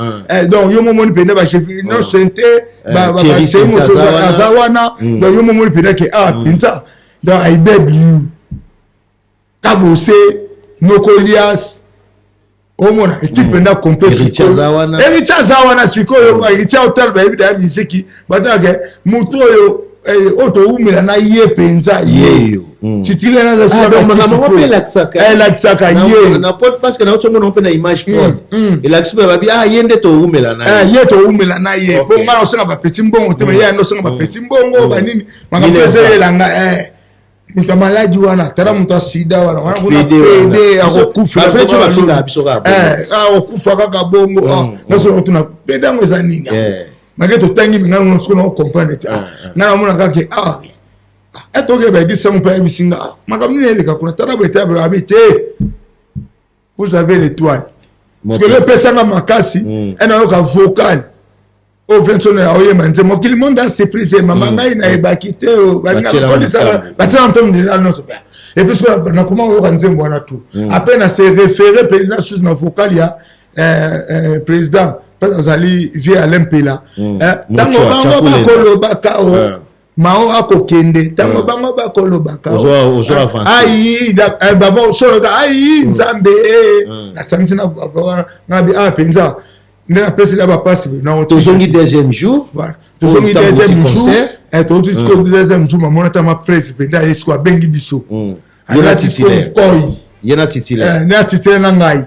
Donc yo momoni mpenza bachef Innocente. Thierry Sente aza wana. Aza wana. Donc yo momoni mpenza ke ah, mpenza donc aibebiu kabose nokolias, omona équipe mpenza complet. Héritier aza wana. Héritier aza wana. Sikoyo Héritier hotel, bayebi daya misiki, batake motu oyo oyo towumela na ye mpenza ye. Yeyo. Titulaire. Ah, donc makambo yango mpe elakisaka. Elakisaka ye. Na pot, parce que nauti omona mpe na image prod, elakisi mpe babi ah, ye nde towumela na ye. Ye towumela na ye. Mpo ngai naosenga bapeti mbongo te, mais ye ando osenga bapeti mbongo banini, makambo Minerva. ezoyelanga moto ya maladi wana, tala moto ya sida wana wana kuna. PD wana. PD akokufa. Bafrère tio bafingaka biso kaka bongo. Akokufa kaka bongo. Nyonso tuna PD yango eza nini yango? Make totangi me ngai sikoyo nao comprendre te. Ngai namona kaka ke ah, etoke bayebisi yango mpe ayebisi nga makambo nini eleka kuna. Tala boye te, abi te, vous avez l'étoile, parce que lepesanga makasi enayoka vocal oyo Vincent oyemba nzembo mokili monde a surprise mama. Ngai nayebaki te batiela moto ndela nyonso. Et puis soki nakoma koyoka nzembo wana tout, après na se référé mpenza susu na vocal ya président mpe azali vieux Alain Mpela. Ntango bango bakolobaka o mao akokende, ntango bango bakolobaka ai babo soloka ai nzambe, nasangisi na ngabi a mpenza nde napesi na bapasi. Tozongi deuxième jour. Tozongi deuxième jour, tozongi sikoyo deuxième jour, mamona tama presse mpenza ye sikoyo abengi biso. Alati sikoyo nkoi. Ye na titulaire. Na titulaire na ngai.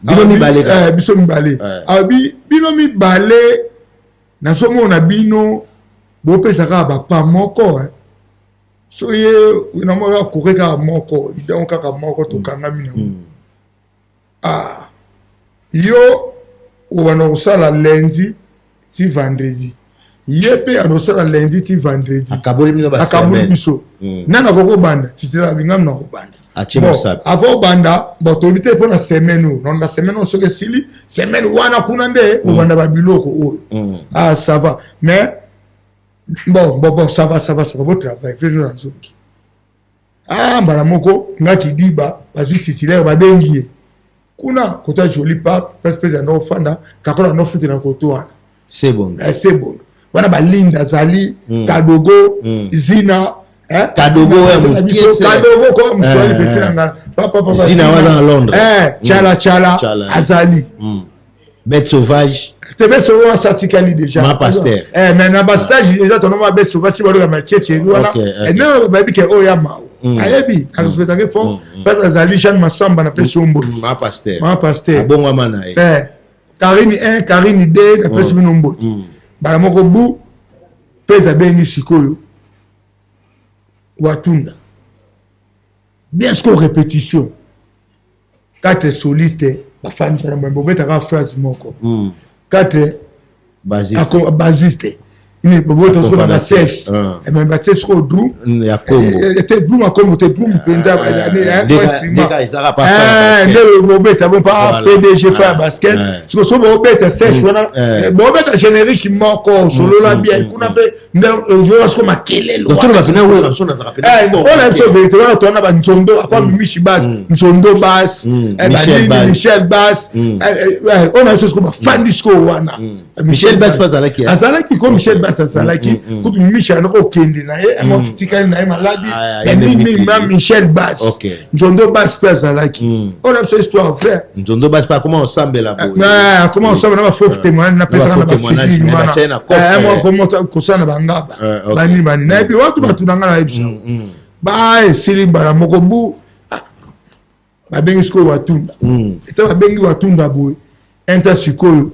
Bino mibale. Biso mibale. Abi bino mibale, nazomona bino bopesa kaka bapa moko, so ye namona kaka kaka moko, donc kaka moko tokangami nango. Ah, yo obanda kosala lundi ti vendredi, ye mpe andosala lundi ti vendredi. Akaboli bino. Akaboli biso. Nani akoki kobanda? Titela bingami na kobanda. Atie mosapi. Avant obanda, bon, toyebi te mpo na semaine oyo na semaine oyo, soki esili semaine wana kuna nde obanda babiloko oyo. Ah, ça va, mais bon bon bon, ça va, ça va, ça va, botravaille mpe na nzongi. Ah, mbala moko nga kidiba bazwi titulaire, babengi ye kuna kota Joli Park, place mpe ezanda kofanda kakola ndofutela koto wana. Sebondo. Sebondo wana, balinda azali, Kadogo, Zina. Kadogo ya mokese. Kadogo ko mswali petit na nga. Papa papa. Zina wana na Londres. Eh, chala chala azali. Bête sauvage. Te bête sauvage satikali déjà. Ma pasteur. Eh, mais na ba stage déjà ton ma bête sauvage si baluka ma tchétché wana. Eh non, bayebi ke oyo ya mao. Ayebi, a respectaki fort. Parce que azali Jeanne Massamba na pesi ombo. Ma pasteur. Ma pasteur. Abongwama na ye. Eh. Karine 1, Karine 2 na pesi bino mbote. Bala moko bu pesa bengi sikoyo. Watunda. Bien sûr répétition. Quatre solistes bafandi na mwembe obetaka phrase moko. Quatre basiste. Bobota soko na basèche. Mais basèche soko drum. Ya Congo. Te drum ya Congo te drum mpenza. Nde bobeta bon pa PDG fa ya basket. Siko so bobeta sèche wana bobeta générique moko solola bien kuna pe nde ozoyoka siko makelelo wana biso verité wana towana banzondo apa mimishi bas nzondo bas banini michel bas oyo na biso siko bafandi siko wana. Michel Bas mpe azalaki. Azalaki ko Michel Bas azalaki kutu. Michel andoko okende na ye yango tikali na ye maladi na mingi ma Michel Bas. Nzondo Bas mpe azalaki. Oyo na biso histoire vraie. Nzondo Bas mpe akoma osambela. Boye akoma osambela na bafaux témoignage napesaka na bafigure wana kosala na bangaba banini banini nayebi watu bato na ngai nayebisa ba esili mbala moko bu babengi sikoyo Watunda. Eta babengi Watunda boye inta sikoyo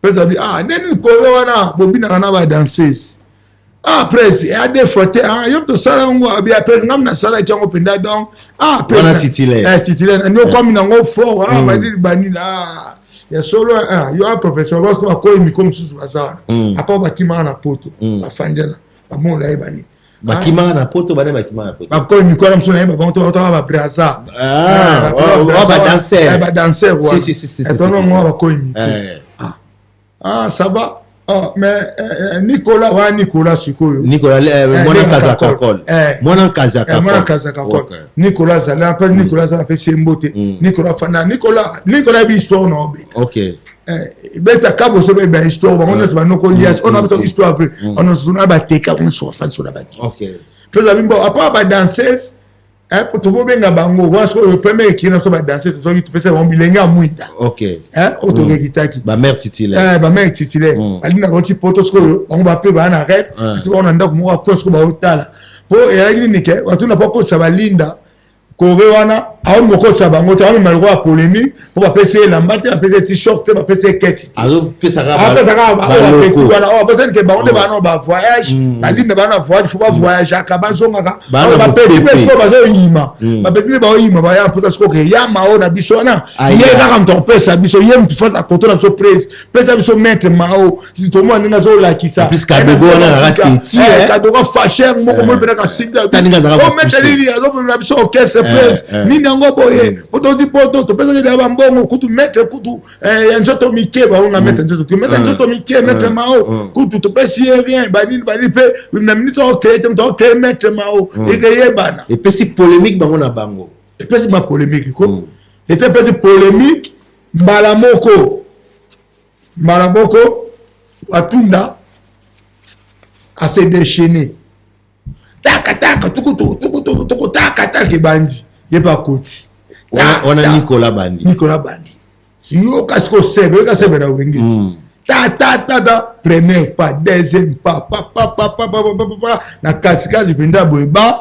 pesa bi ah nde nini kore wana bobinaka na badanseuse. Ah presse ya deux fois te. Ah yo tosala yango abi presse ngam nasalaki yango mpenza donc ah wana titulaire. Titulaire nani okomi nango fort. Ah banini banini ah ya solo. Ah yo a professeur parce que bakoyi miko mosusu baza wana apa bakimaka na poto bafandela bamona ye banini. Bakimaka na poto bana bakimaka na poto. Bakoyi miko wana mosusu nayeba bango to baotaka babraza. Badanser. Badanser wana tono mwa bakoyi miko. Ah ça va. Oh, mais Nicolas wana Nicolas sikoyo. Nicolas mwana Kazakakol. Mwana Kazakakol. Mwana Kazakakol. Nicolas azali mpe Nicolas aza napesi ye mbote. Nicolas fana Nicolas Nicolas yebi histoire na obeta. Beta kabo so beba histoire bango nyonso banoko lias oyo na beta histoire vrai ono na bateka nyonso bafandi so na bakiti. Mpe zabi mbo apa badanseuse tobobenga bango wana sikoyo première ekiri na biso badanse tozwaki topesa bango bilenge ya mwinda oyo tokekitaki. Bamare titulaire. Bamare titulaire balinga bauti poto sikoyo bango bape baa na rep ati bango na ndako moko akwe sikoyo baotala po ezalaki nini ke watuna po akotisa balinda kore wana aomi kokotisa bango te aomema lokola polémique mpo bapesi ye elamba te, bapesi ye t-shirt te, bapesi ye keti te. Azopesaka wana oyo apesani ke bango nde baa na bavoyage balinda baa na voyage fo bavoyageaka bazongaka bapeti mpe sikoyo bazoyima bapeti mpe baoyima baya mposa sikoyo ke yama oyo na biso wana ye kaka moto akopesa biso ye motu fasa koto na biso prise pesa biso maître Mao tomona ndenge azolakisa. Kadogo wana kaka teti. Kadogo facher moko moi mpena kasimmaître nini azomemela biso orchestre prise nini yango boye po toti poto topesaki deya bambongo kutu maître kutu ya nzoto mike baonga maître nzoto te maître nzoto mike maître Mao kutu topesi ye rien banini banini mpe na minute ocrée te moto ocrée maître Mao ekeyebana. Epesi polémique bango na bango. Epesi ma polémique ko ete epesi polémique mbala moko mbala moko Watunda ase déchaîné taka taka tukutu tukutu tuku taka taka ebandi ye mpe akoti. Wana Nicolas Bandi. Nicolas Bandi yoka sikoyo sebe yoka sebe na wenge ti ta ta ta ta premier pas, deuxième pas, pa pa pa pa pa pa pa pa na katikati mpenza boye ba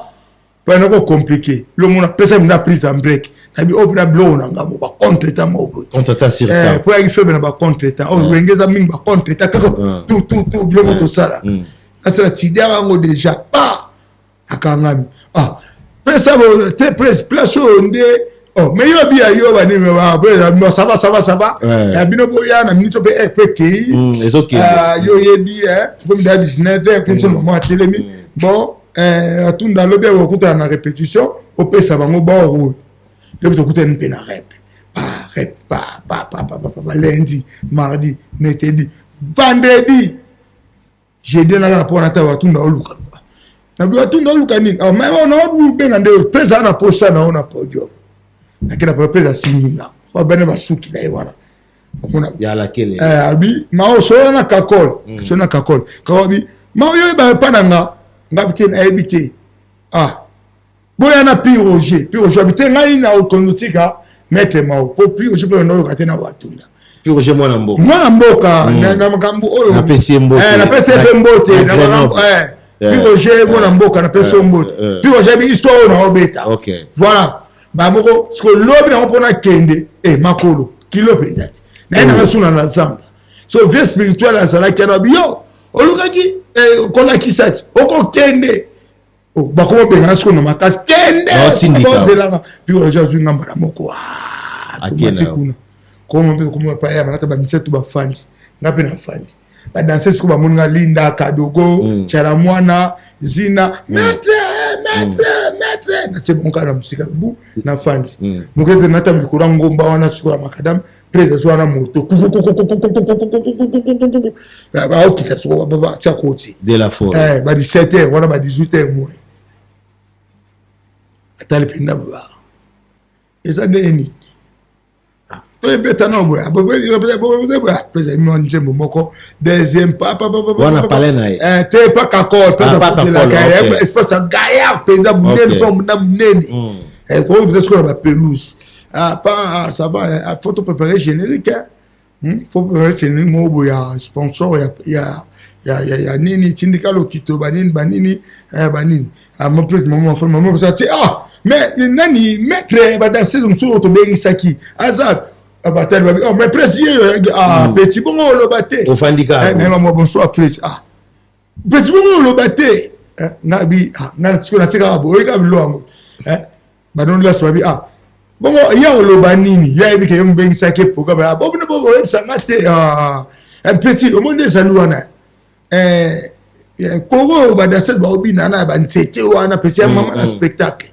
mpona kocompliquer lomona pesa mpenza prise en break nabi oyo mpena biloko na ngambo bacontretemps moko boye po yaki faible na bacontretemps oyo wenge eza mingi bacontretemps kaka tout tout tout biloko tosala nasala tidiaka yango déjà pa akangami ah pesa te place oyo nde. Oh, mais yo biya yo banini ça va ça va ça va ya bino boya na minute mpe mpe ekei yo yebi komi da 19 heures kunso mama atelemi bon atunda alobi akokutana na répétition opesa bango bor oyo lobi tokutani mpe na rep pa rep pa pa pa pa pa pa lundi, mardi, mercredi, vendredi, jeudi naka na mpo wana ta watunda olukaluka nabi watunda oluka nini naobenga nde mpe na posa na yo na podium nake na mpe asimbi nga babene basuki na ye wana. Abi mao solo na kakol solo na kakol kakol abi mao yo oyeba epa na nga nga te nayebi te. Ah, boya na Pi Roger. Pi Roger abi te, ngai na okondo tika maître Mao, po Pi Roger mpe oyoka te na Watunda. Pi Roger mwana mboka. Mwana mboka na makambo oyo. Napesi ye mbote. Napesi ye mpe mbote. Na Grenoble. Pi Roger mwana mboka, napesi yo mbote. Pi Roger abi histoire oyo naobeta. Voilà, bamoko siko lobi nango mpona kende e makolo kilo mpenza te, naye nanga suna na zamba. So vie spirituelle azalaki wana, abi yo olukaki kolakisa ti okokende, bakoma obengana sikoyo na makasi, kende ozelanga. Pi Roger azwi nga mbala moko, tomati kuna, koma mpe koma pa ya manata, bamisato bafandi, nga mpe nafandi, badanse sikoyo bamoni nga, Linda Kadogo, Tiala Mwana, Zina, maître, maître, maître. Natie bango kaka na mosika bu, nafandi moke te, nata likolo ya ngomba wana sikoyo ya makadam. Prese azwi wana moto, baokita sikoyo, batya koti. De la forêt. Ba 17 heures wana, ba 18 heures moins, atali mpenza boye, eza ndenge nini toyebeta na boye boye, mwa nzembo moko, deuxième pa. Wana pale na ye? Te, pa kakol mpenza, espace ya gaillard mpenza, monene mpo na monene, koyo mpenza sikoyo na bapelouse. Ah, pas, ça va, faut to préparer générique, hein? Faut préparer générique moko boye ya sponsor ya nini, tindika lokito, banini banini, banini. Mama mama ti, ah, mais nani, maître, badanseuse mosusu oyo tobengisaki aza batali, babi: "Oh, mais presse ye yo." Ah, petit, bongo oloba te? Ofandi kaka. Nayeba bonsoir presse. Ah, petit, bongo oloba te? Nga bi nga sikoyo natikaka boye, oyeka bilo yango, banondelasi babi: "Ah, bongo ye oloba nini? Ye ayebi ke ye mobengisaki programme, bobino boyebisanga te." Petit, omoni ezali wana koro, badanseuse baobina na banzete wana, pesi ya mama na spectacle,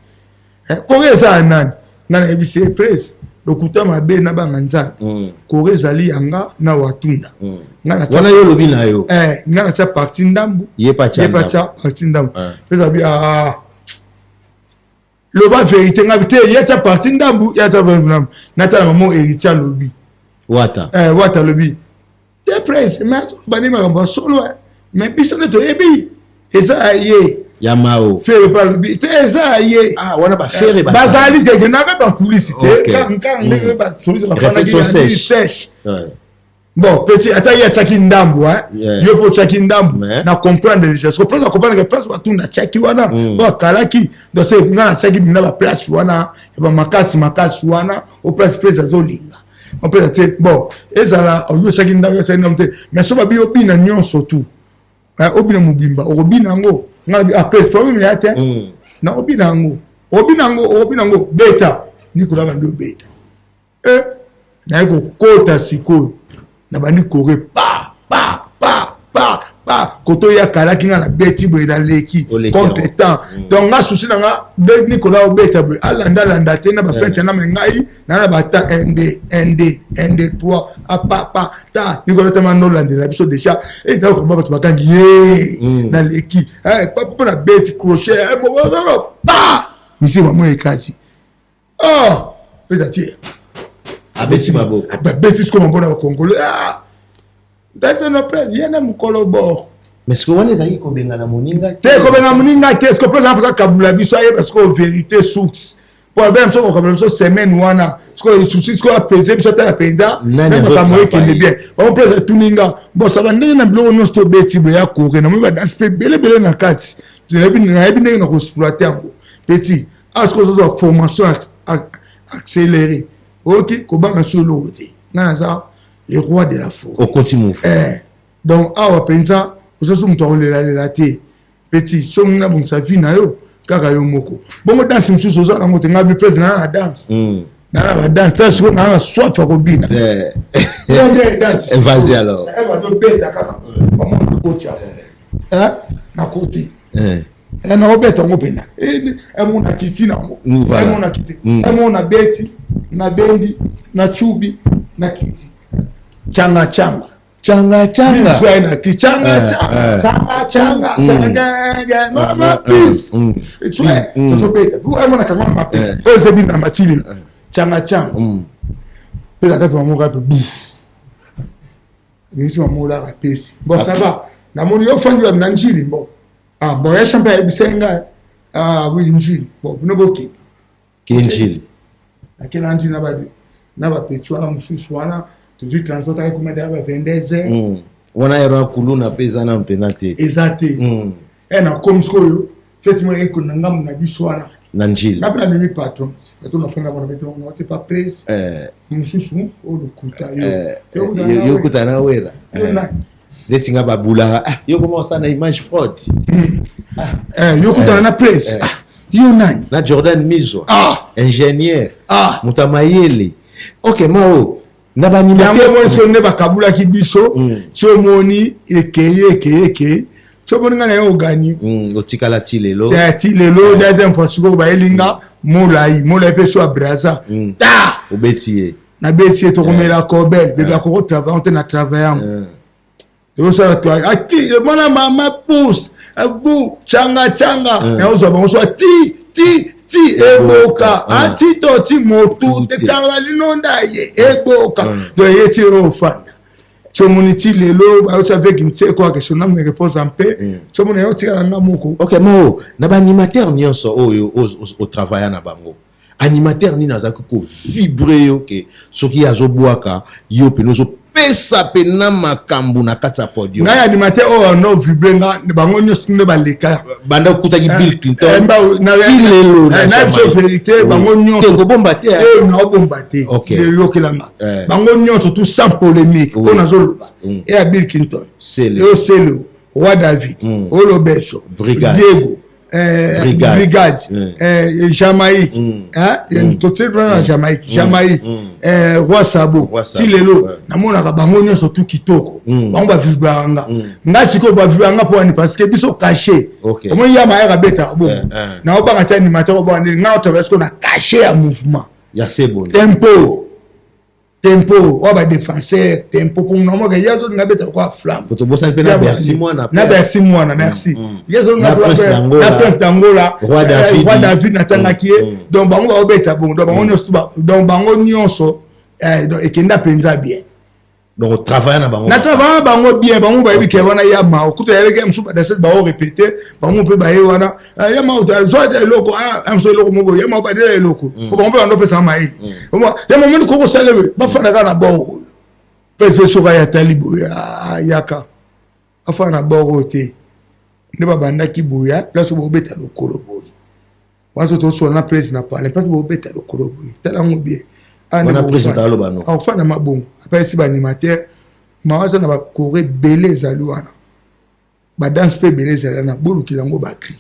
koro eza ya nani? Nga nayebisi ye: "Presse, lokuta mabe na banga Nzambe, koro ezali yanga na Watunda." Wana yo olobi na yo. Nga natia partie ndambu. Ye patya partie ndambu. Mpe abi: "Ah, loba vérité." Nga te, ye tia partie ndambu, ye tia ndambu. Natala mamo Héritier alobi. Wata. Wata alobi te: "Presse, mais azoloba nde makambo ya solo, mais biso nde toyebi eza ya ye." Ya Mao. Fere mpe alobi te eza ya ye. Ah, wana bafere. Bazali te, naka bakulisi te, kaka ndenge basolisi bafandaki sèche. Bon, petit, ata ye atiaki ndambu, yo mpe otiaki ndambu, na comprendre déjà. So place acomprendre ke place Batunda atiaki wana po akalaki, donc se nga natiaki na baplace wana ya bamakasi makasi wana, o place place azolinga opesa te. Bon, ezala oyo osaki ndambu, osaki ndambu te, mais so babi obina nyonso tu, obina mobimba, okobina yango. Nga bi: "Ah, presse, problème ya te, na obina yango, obina yango, okobina yango." Beta Nikola bandi obeta, naye kokota sikoyo na bandi kore, pa pa pa pa pa, koto oyo akalaki, nga nabeti boye, naleki contre temps. Donc nga susi na nga, Nikola obeta boye, alanda alanda te na bafente na me ngai na na bata 1 2 1 2 1 2 3 apapa ta. Nikola tama nolandela biso déjà, nakokamba bato bakangi ye, naleki papa, nabeti crochet pa, misiki bamo ekasi. Oh, pesa tie. Abeti maboko. Babeti sikoyo mabona bakongole ndazana place ye na mokolo bor. Mais ce que wana ezalaki kobengana moninga? Te, kobengana moninga te. Ce que place aza kabula biso, ayeba sikoyo vérité source, po abeya biso, kokabula biso semaine wana sikoyo, susi sikoyo apese biso, atala mpenza makambo ekende bien. Bango place atuninga bosala ndenge na biloko nyonso tobeti boye ya kore, namoni badanse mpe ebelebele na kati, nayebi ndenge na koexploite yango. Petit, awa sikoyo ozozwa formation accéléré, oyoki kobanga so eloko te, ngai naza le roi de la forêt. Okoti mofu. Donc awa mpenza ozoso moto akolelalela te. Petit, soki nabongisa vie na yo kaka yo moko, bongo danse mosusu oza nango te. Ngai bi place naa na danse, naa na badanse ta sikoyo, naa na soif ya kobina. Vas-y alors. Bazobeta kaka bamo, nakoti yango, nakoti, naobeta yango mpena, emo nakiti nango, emo nakiti, emo nabeti, nabendi, nacubi, nakiti changa changa. Changa changa. Changa changa changa changa, mama peace, tozobeta, emo nakanga mapesa oyo ezobina matili changa changa mpe na kati mamoka mpe bu abimisi mamolaka apesi. Bon, ça va, namoni yo ofandi na Njili. Bon, ah bon, ya champe ayebisai ngai. Ah oui, Njili. Bon, bino bokende. Ke Njili. Nakenda Njili na bapeti wana mosusu wana, tozwi transport taki kuma deya ba 22 heures. Wana yero ya kuluna mpe eza nano mpena te. Eza te. E nakomi sikoyo, feti moko ekoni na ngambo na biso wana. Na Njili. Nga mpe namemi patron, patron nafanda wana, bete bango te pa presse. Mosusu oyo lokuta yo. Yo okuta na Wera. Yo nani? Neti nga babulaka, ah, yo koma osala na Image Prod. Yo okutana na presse. Ah, yo nani? Na Jordan Mizwa. Ah. Ingénieur. Ah. Moto ya mayele. Ok, Mao. Na baanimateur. Yango omoni soki nde bakabulaki biso, ti omoni ekei ekei ekei, ti omoni ngai na ye oganye. Otikala ti lelo. Ti lelo, deuxième fois sikoyo bayeli nga Molai, Molai mpe so ya Braza. Ta! Obeti ye. Nabeti ye, tokomela kobel, bebe akoko travail te na travail yango. Tozosala to ati mwana mama pousse bu changa changa, naozwa bango so ati ti ti eboka ati to ti motu te kanga linonda ye eboka. Donc ye ti oyo ofanda, ti omoni ti lelo bayoti avec Ntseko ake son âme repose en paix, ti omoni yo otikala nga moko. Ok, Mao, na baanimateur nyonso oyo otravailla na bango, animateur nini azalaki kovibre yo ke soki azobwaka yo pene ozopesa pena makambo na kati ya podium? Ngai animateur oyo no vibre nga, bango nyonso nde baleka. Banda okutaki Bill Clinton ti lelo. Na biso vérité, bango nyonso. Kobomba te. Te, naobomba te. Yokelanga, bango nyonso tout sans polémique mpo nazoloba e ya Bill Clinton, eo Selo, Roi David, Olobeso, Diego, Brigade, Jamaïque, totie na Jamaïque, Jamaïque, Roi Sabo, ti lelo namonaka bango nyonso tu kitoko. Bango bavibraka nga. Nga sikoyo bavibraka nga mpo wani? Parce que biso cachet, omoni ya mayaka abetaka bongo, naobanga te animateur obanga ndenge nga otravaille sikoyo na cachet ya mouvement. Ya Sebon. Tempo, tempo oyo badéfenseur, tempo mpo namoka ye azolinga abeta lokola flamme. Tobosani mpe na Bercy Mwana. Na Bercy Mwana, merci. Ye azolinga na Prince d'Angola. Roi David. Roi David natangaki ye. Donc bango baobeta bongo, donc bango nyonso, donc bango nyonso ekenda mpenza bien. Donc travaille na bango. Na travaille na bango bien. Bango bayebi ke wana ya Mao, kuta yebeki mosusu badanseuse bao répété, bango mpe baye wana ya Mao, zwa eloko mosu, eloko moko ya Mao, badela eloko po bango mpe bando opesaka mayele ya momoni kokosala bafanda kaka na bord oyo mpe soki ayatali boye, ayaka afanda na bord oyo te nde babandaki boye, place oyo bobeta lokolo boye wana, so tosola na presse na parle, place bobeta lokolo boye, tala yango bien. Akofanda mabongo apesi baanimateur mawa aza na bakore ebele ezali wana, badanse mpe ebele ezali wana, bolukila yango bacri.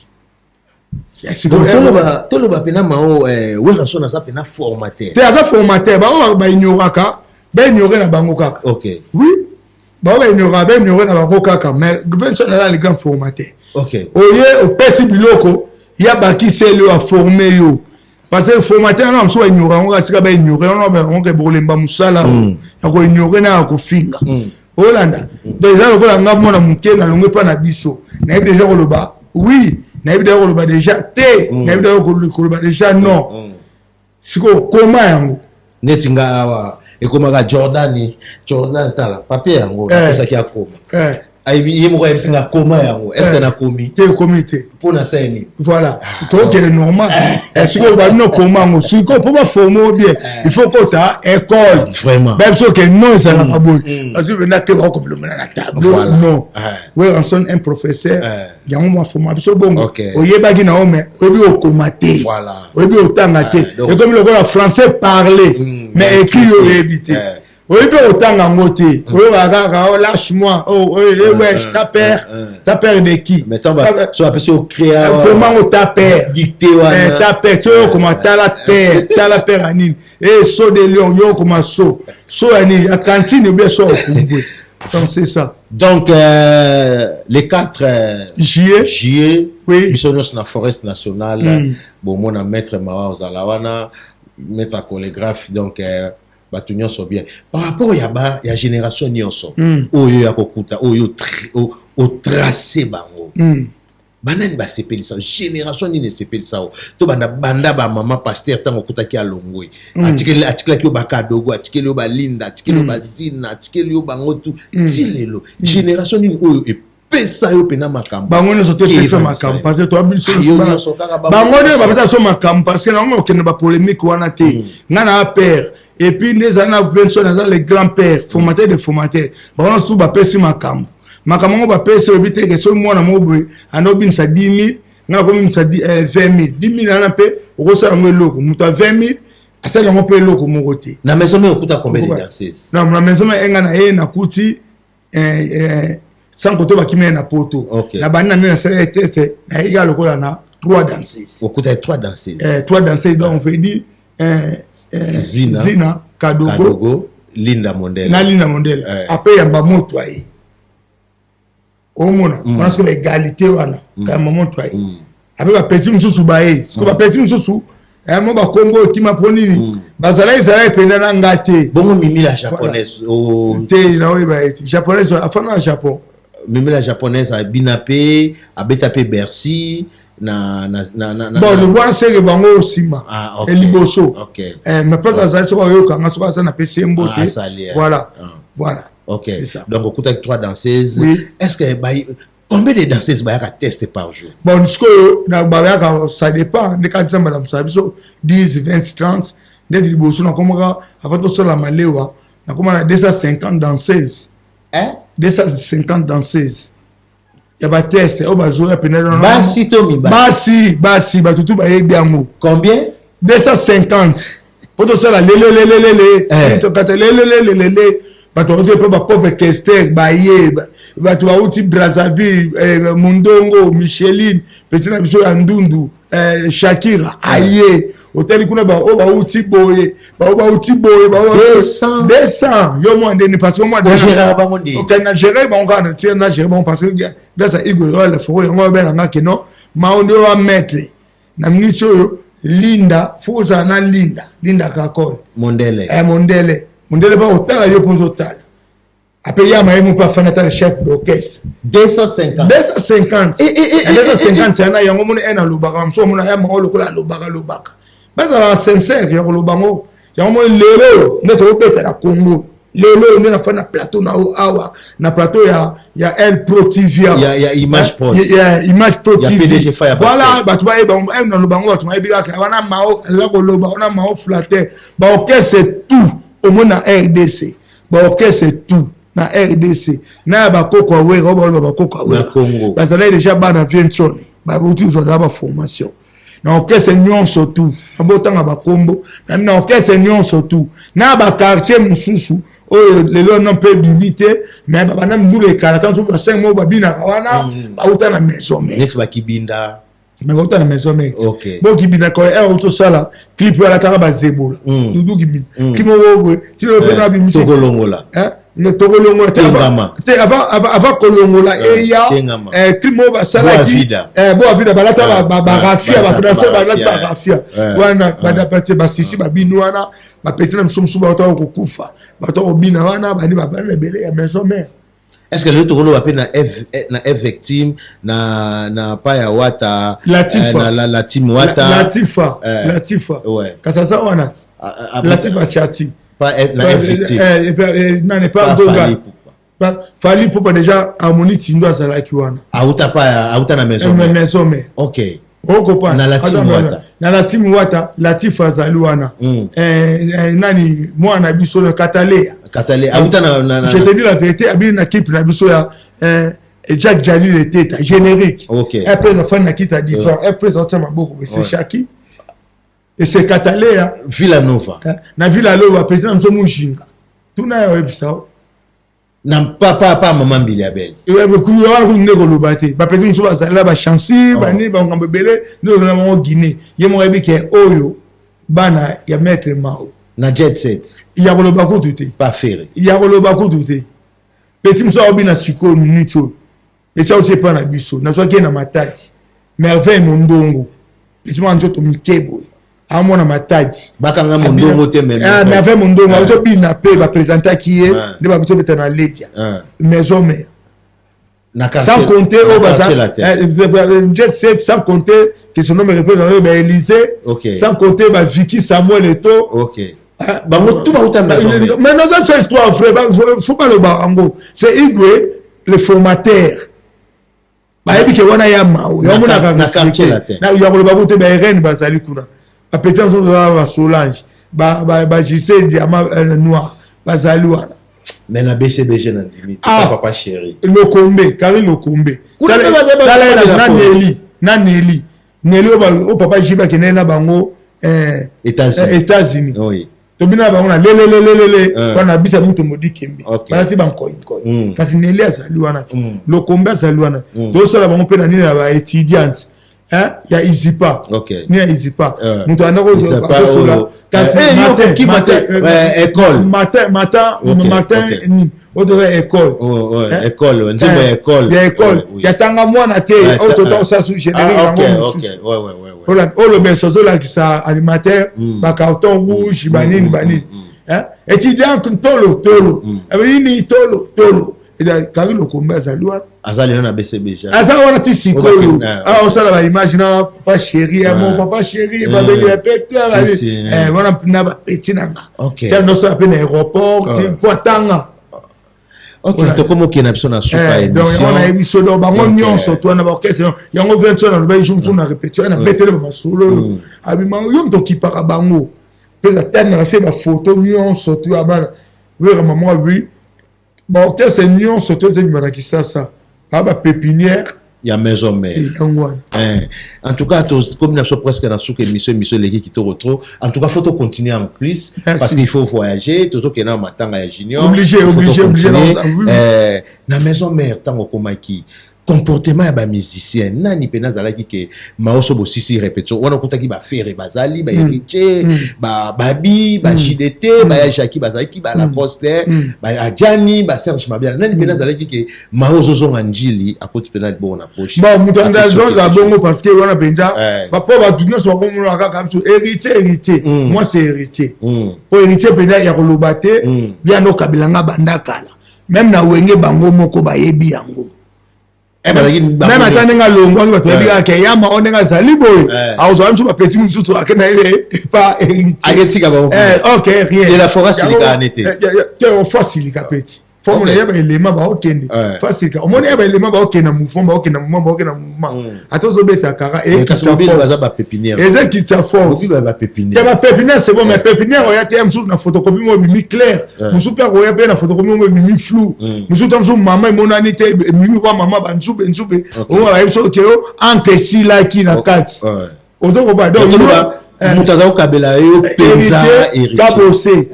Toloba mpena Mao, Werrason aza mpena formateur. Te, aza formateur. Bango baignoraka, baignore na bango kaka. Oui, bango baignoraka, baignore na bango kaka, mais Vincent aza le grand formateur. Oye opesi biloko ya bakiseli oyo aforme yo, parce que formateur wana mosusu baignore yango kaka, sika baignore wana bango bokolemba mosala ya koignore na ya kofinga. Olanda, donc eza lokola nga mwana moke nalongwe mpa na biso, nayebi déjà koloba oui, nayebi déjà koloba déjà te, nayebi déjà koloba déjà non. Sikoyo koma yango. Neti nga awa ekomaka Jordan, Jordan, tala papier yango napesaki akoma, ye moko ayebisi nga koma yango. Est ce que nakomi? Te, ekomi te. Mpo na sala nini? Voilà, tokokende normal. Sikoyo babino koma yango sikoyo mpo baforme bien, il faut kota école. Vraiment. Bayebi soki non ezalaka boye, parce que venda te bakokomilomela na tableau non. Werrason un professeur, yango mwa biso bongo. Oyebaki na yo, mais oyebi okoma te, oyebi otanga te. Ekomi lokola français parler, mais écrit yo oyebi te, oyebi mpe kotanga yango te, oyokaka kaka oh, lâche moi, oh, oh, wesh, ta père, ta père de qui? So apesi ocréa. Komango ta père. Dicté wana. Ta père ti oyo okoma tala père, tala père ya nini? E saut de lion, yo okoma so so ya nini? Ya cantine ou bien so ya okumbwe? Donc c'est ça. Donc les 4 juillet. Juillet. Oui. Biso nyonso na Forest Nationale. Bomona maître Mawa ozala wana, maître chorégraphe, donc bato nyonso bien par rapport ya ba ya génération nyonso oyo ya kokuta oyo otrace bango. Banani basepelisa? Génération nini esepelisa o to banda banda bamama pasteur ntango okutaki alongwe, atikelaki yo bakadogo, atikeli yo balinda, atikeli yo bazina, atikeli yo bango tu ti lelo, génération nini oyo? epesa yo mpena makambo. Bango nyonso to epesa makambo, parce que toya biso bango nde bapesa biso makambo, parce que nango okende bapolémique wana te. Ngai na père, et puis nde ezali na Benson, aza le grand père formateur de formateur. Bango nyonso bapesi makambo. Makambo yango bapesi, oyebi te ke soki mwana moko boye anda obinisa 10 000, ngai nakomimisa 20 000. 10 000 wana mpe okosala yango eloko, moto ya 20 000 asali yango mpe eloko moko te. Na Maison Mère okuta combien de danseuses? Na Maison Mère, enga na ye nakuti sans koto bakimi ye na poto. Na bandi na nde nasala ye test, nayeki kaka lokola na trois danseuses. Okuta trois danseuses? Trois danseuses, donc on veut dire Zina, Zina Kadogo, Kadogo, Linda Mondele. Na Linda Mondele. Ape yamba moto aye, omona wana soki baégalité wana, kayamba moto aye. Ape bapeti mosusu baye, soki bapeti mosusu mo bakombo okima mpo nini, bazalaki ezalaki mpenza na nga te. Bongo Mimi la Japonaise? Te, naoyeba ye te. Japonaise afanda na Japon. Mimi la Japonaise abina mpe, abeta mpe Bercy na na na na Bon, wana seke bango nsima. Liboso mais place azali, soki oyokanga, soki aza na pesi ye mbote. Voilà. Ok, donc okutaki trois danseuses. Oui. Est ce que combien de danseuses bayaka test par jour? Bon, sikoyo bayaka, ça dépend nde kaka Nzambe alamusaka biso, 10, 20, 30. Ndeti liboso nakomaka, avant tosala malewa, nakoma na 250 danseuses. Hein? 250 danseuses ya batest oyo bazoya pene. Basi to mibali? Basi, basi, bato tu bayebi yango. Combien? 250, mpo tosala lelelelelele, tokata lelelelelele. Bato bauti mpe bapauvre kester baye, bato bauti Brazzaville, Mondongo, Micheline, petit na biso ya Ndundu, Shakira aye, otali kuna oyo bauti boye, bao bauti boye. 200, yo mwa ndeni, parce que mwa na gérer bango kaka tia na gérer bango, parce que grâce à Igor la Foro yango babelanga ke non, mao nde wa maître na minute oyo. Linda, fo ozala na Linda, Linda Kakol. Mondele. Mondele, mondele mpa otala yo mpo ozotala ape yama ye mo mpe afandi ata chef d'orchestre. 250? 250. 250 yana yango moni ene alobaka mosu, omona ya mango lokola alobaka alobaka, bazalaka sincère ya koloba ngo. Yango moni lelo nde tokobeta na Congo, lelo oyo nde nafandi na plateau na oyo awa, na plateau ya El Pro TV. Ya Image Pro. Ya Image Pro TV, voilà. Bato bayeba naloba yango, bato bayebi kaka wana mao aza koloba wana mao flatter. Baorchestre tout omona RDC, baorchestre tout na RDC na ya bakoko awera, oyo baloba bakoko awera, bazalaki déjà bana Viensone, bauti kozwa na baformation na orchestre nyonso tu. Nabotanga bakombo na orchestre nyonso tu na baquartier mosusu oyo lelo no mpe ebimi te, mais babanda mindulu ekala ntango basengi moko babinaka wana, bauta na Maison Mère. Neti bakibinda. Mais bauta na Maison Mère. Bokibinda ko ere otosala clip oyo alataka bazebola, Dudu Kibinda, clip moko boye tina mpe na bimisi. Tokolongola. Tokolongola te, avant kolongola eya clip moko basalaki Boa Vida, balata barafia, bafrançais balati barafia wana, badapate basisi babini wana, bapeti na miso mosusu bauta kokufa, bato kobina wana, bani babana ebele ya Maison Mère. Est ce que lelo tokoloba mpe na F Victime na pa ya Wata? Latifa. Na la team Wata. Latifa, Latifa kasi aza wana ti Latifa Chati. Na F Victime. Nani pa Goga, Fally Ipupa déjà, Harmonie Tindo azalaki wana. Auta pa, auta na Maison. Maison Mère. Okopa. Na la team Wata. Na la team Wata, Latifa azali wana. Nani mwana na biso na Katalea. Katalea auta na Je te dis la vérité, abini na clip na biso ya Jack Jalil eteta générique. Après afandi na kiti ya divan, après aotia maboko, c'est Shaki et c'est Katalea. Villa Nova. Na Villa Nova, président biso Mujinga, tuna ya oyebisa. Na pa mama Mbili ya Bele. Wana nde koloba te, bapeti mosusu bazali bachansi banini, bangambo ebele nde oloba bango Guinée, ye moko ayebi ke oyo bana ya maître Mao. Na Jet Set. Ya koloba kutu te. Pa Ferre. Ya koloba kutu te. Petit mosusu aobina sikoyo minute oyo, petit auti epa na biso, nazwaki ye na Matadi, Merveille Mondongo, petit mwana nzoto mike boye, amona Matadi. Bakanga Mondongo te. Merveille Mondongo azobina mpe baprésentaki ye nde babitobeta na Ledia, Maison Mère. Sans compter oyo baza Jet Set, sans compter que son nom représente oyo baélysée, sans compter baviki Samuel Eto. Bango tout bauta Maison. Mais naza biso histoire vrai, faut baloba yango, c'est Igwe le formateur. Bayebi ke wana ya mao yamonaka ya koloba kute bairene bazali kuna, bapeti mosusu ba Solange, bagise diama euh, noir bazali wana. Mais na BCBG na ndimi ah, papa chéri. Lokombe, Karine Lokombe, tala na Nelly, na Nelly, Nelly oyo papa JB akendaki na bango eh, États-Unis oui. Tobina na bango na lelelelelele eh. Wana bisa moto modikembe balati bankoinkoi kasi Nelly azali wana ti Lokombe azali wana tozosala bango mpe na nini na baétudiante ya Izipa ni ya Izipa moto anda kosola kasi école matin matin matin nini oyo toza école. École, nzembo ya école. Ya école ya tanga mwana te oyo tota osala su générique yango mosusu oyo lobeso azolakisa animateur bacarton rouge banini banini étudiant tolo tolo nini tolo tolo. Kari Lokombe azali wana. Aza lelo na BCBG. Aza wana ti sikoyo awa osala baimage na papa chéri ya mo papa chéri babengi ya pete wana na bapeti na nga tia nosala mpe na aéroport ti po atanga. Ok, tokomi okende na biso na suka émission. Nayebi biso donc bango nyonso to wana baorchestre yango 20 na lobaki jour mosusu na répétition na betele bamasolo oyo abima yo moto okipaka bango mpe atangaka se bafoto nyonso to ya bana wera mama abi baorchestre nyonso to ezebima na Kisasa baa bapépinière ya maison mère. Yango wana. En tout cas, comme nous sommes presque dans suka émission, émission eleki kitoko trop. En tout cas, faut continuer en plus. Merci. Parce qu'il faut voyager, tozokende na matanga ya Junior. Obligé. Faut obligé obligé. Continuer. Na maison mère, ntango okomaki, comportement ya bamusicien nani mpena azalaki ke maoso bosisi répétition wana okutaki baFerre bazali, bahéritier, babi baJDT, baya Jaki bazalaki, balacoste, baajani, baSerge Mabiala, nani mpena azalaki ke mao ozozonga Njili akoti mpena liboko na poche? Bon, moto azonga bongo parce que wana mpenza bapo bato nyonso bakomona kaka biso héritier, héritier. Moi, c'est héritier po héritier mpenza ya koloba te ya nokabelanga banda kala même na Wenge bango moko bayebi yango. Même ata ndenge alongwaki, bato bayebi kaka ke yama o ndenge azali boye akozwa biso bapeti mosusu akenda ye pa héritier. Ok, rien. La forêt silika nete. Te, ofa silika peti fo mona ya baelema baokende fa silika omoni ya baelema baokende na mouvement, baokende na mouvement, baokende na mouvement ata ozobeta kara eza ekitisa force ya bapépinière. C'est bon, mais pépinière oya te ya mosusu na photocopie moko ebimi clair, mosusu mpe akoya mpe na photocopie moko ebimi flou, mosusu ta mosusu mama emonani te, ebimi kwa mama banzube nzube oyo bayebi soki oke o encre esilaki na kati ozokoba. Donc moto aza kokabela yo mpenza. Kabose.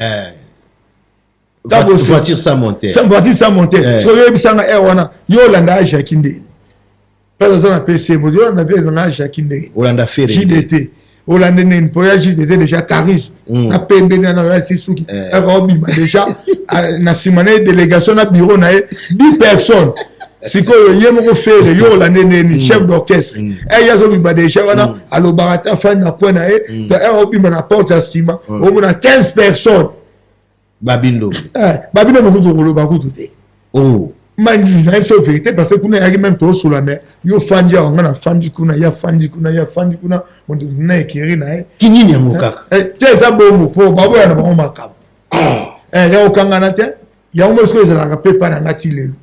Voiture sans monter. Voiture sans monter. So oyebisanga aire wana yo olanda ajaki ndeni mpasi aza na pc moto olanda mpe elonga ajaki ndenge. Olanda Ferre. JDT olande nini mpo ya JDT déjà charisme na pembe na alati suki aka obima déjà na nsima na ye délégation na bureau na ye 10 personnes. Sikoyo ye moko Ferre yo olande nini chef d'orchestre ye azobima déjà wana alobaka te afandi na coin na ye ere obima na porte ya nsima omona 15 personnes. Babindo. Babindo mokutu koloba kutu te. Oh. Nayebi so vérité parce que kuna eyaki même tosola mais yo fandi awa, nga na fandi kuna, ya fandi kuna, ya fandi kuna, moto na ekeri na ye. Kinini yango kaka. Te, eza bongo mpo baboya na bango makambo ya kokangana te. Yango mo sikoyo ezalaka mpe pa na nga ti lelo.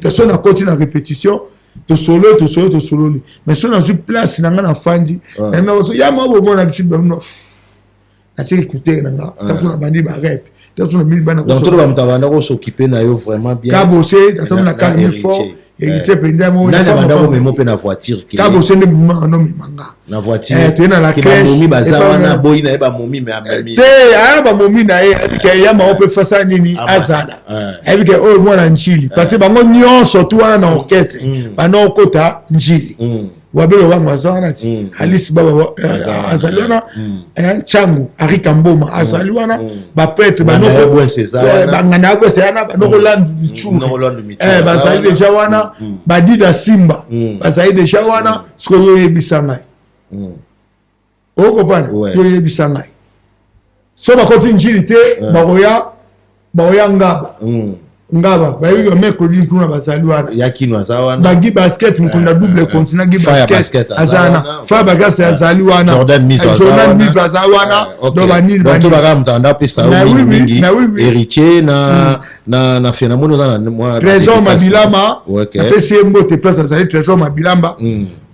To so nakoti na répétition, tosololi, tosololi, tosololi, mais so nazwi place na nga na fandi ya mwa bomona biso natie écouteur na nga taso na bandi barep taso na mili bana. Donc tolo bamoto abanda kos'occuper na yo vraiment bien. Kabose taso na calme fort, héritier mpenza. Nani abanda komema mpe na voiture? Kabose nde moma wana omemanga. Na voiture. Toye na la crèche. Bamomi baza wana boyi na ye, bamomi me amemi. Te, aya na bamomi na ye ayebi ke ya mao mpe fasa nini azala ayebi ke oyo mwana Njili parce que bango nyonso tu wana na orchestre banda okota Njili. Wabele wango aza wana ti Alice Baba azali wana, Changu Arika Mboma azali wana, baprêtre banganda ya Bwese wana banokolandu Michuri bazali déjà wana, badida Simba bazali déjà wana. Sikoyo oyebisa ngai, okopana yo oyebisa ngai so bakoti Njili te bakoya, bakoya Ngaba. Ngaba bayebi ba mère Claudine kuna bazali wana. Ya Kino aza wana. Ba Guy Basket mokonzi ya double continent Guy Basket aza wana. Faya Basket azali wana. Jordan Mizo aza Jordan Mizo aza wana. Donc ba nini ba nini. Donc moto anda pesa yo mingi mingi. Héritier na na na fena moni oza na mwa Trésor Mabilama. Apesi ye mbote place azali Trésor Mabilamba.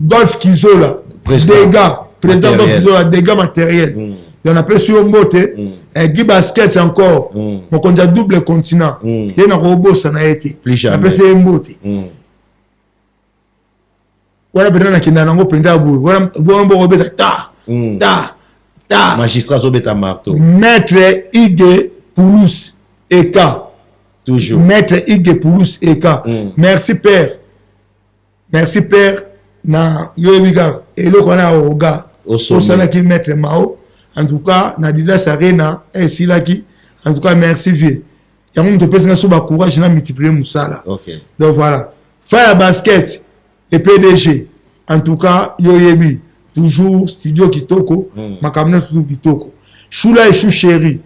Golf Kizola. Dégâts. Président Golf Kizola dégâts matériels. Donc napesi yo mbote. Guy Basket encore. Mokonzi ya double continent. Ye nakobosana ye te. Napesi ye mbote. Wana mpenza nakenda nango mpenza ya boye. Wana mboko obeta ta ta ta. Magistrat azobeta marteau. Maître Ige Pulus Eka. Toujours. Maître Ige Pulus Eka. Merci père. Merci père na yo yebi kaka eloko wana ya oga osalaki maître Mao. En tout cas na Adidas Arena esilaki. En tout cas merci vieux. Yango moto opesi nga so ba courage na multiplier mosala. Donc voilà. Fire Basket le PDG. En tout cas yo yebi toujours studio kitoko, makambo na surtout kitoko. Choula et chou chéri.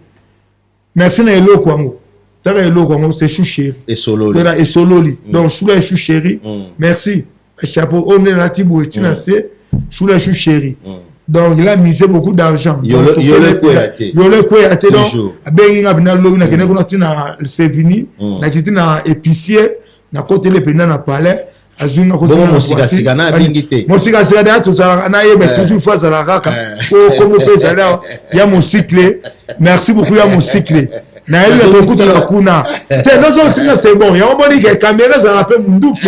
Merci na eloko yango. Taka eloko yango c'est chou chéri. Esololi. Tala esololi. Donc Choula et chou chéri. Merci. Chapeau on est là tibo et tina c'est Choula et chou chéri. Donc il a misé beaucoup d'argent. Yolo kweyate. Yolo kweyate donc abengi nga bina lobi na kende kuna tina Sevini, na kiti na épicier, na kotele pena na palais. Azwi nga kotina na mosikasika na abingi te. Mosikasika na tozalaka na ye mais toujours faut azalaka kaka. Po komo pe ezali awa ya mosikle. Merci beaucoup ya mosikle. Nayebi ya tokutana kuna. Te nazo singa c'est bon. Ya omoni ke caméra ezalaka pe munduki.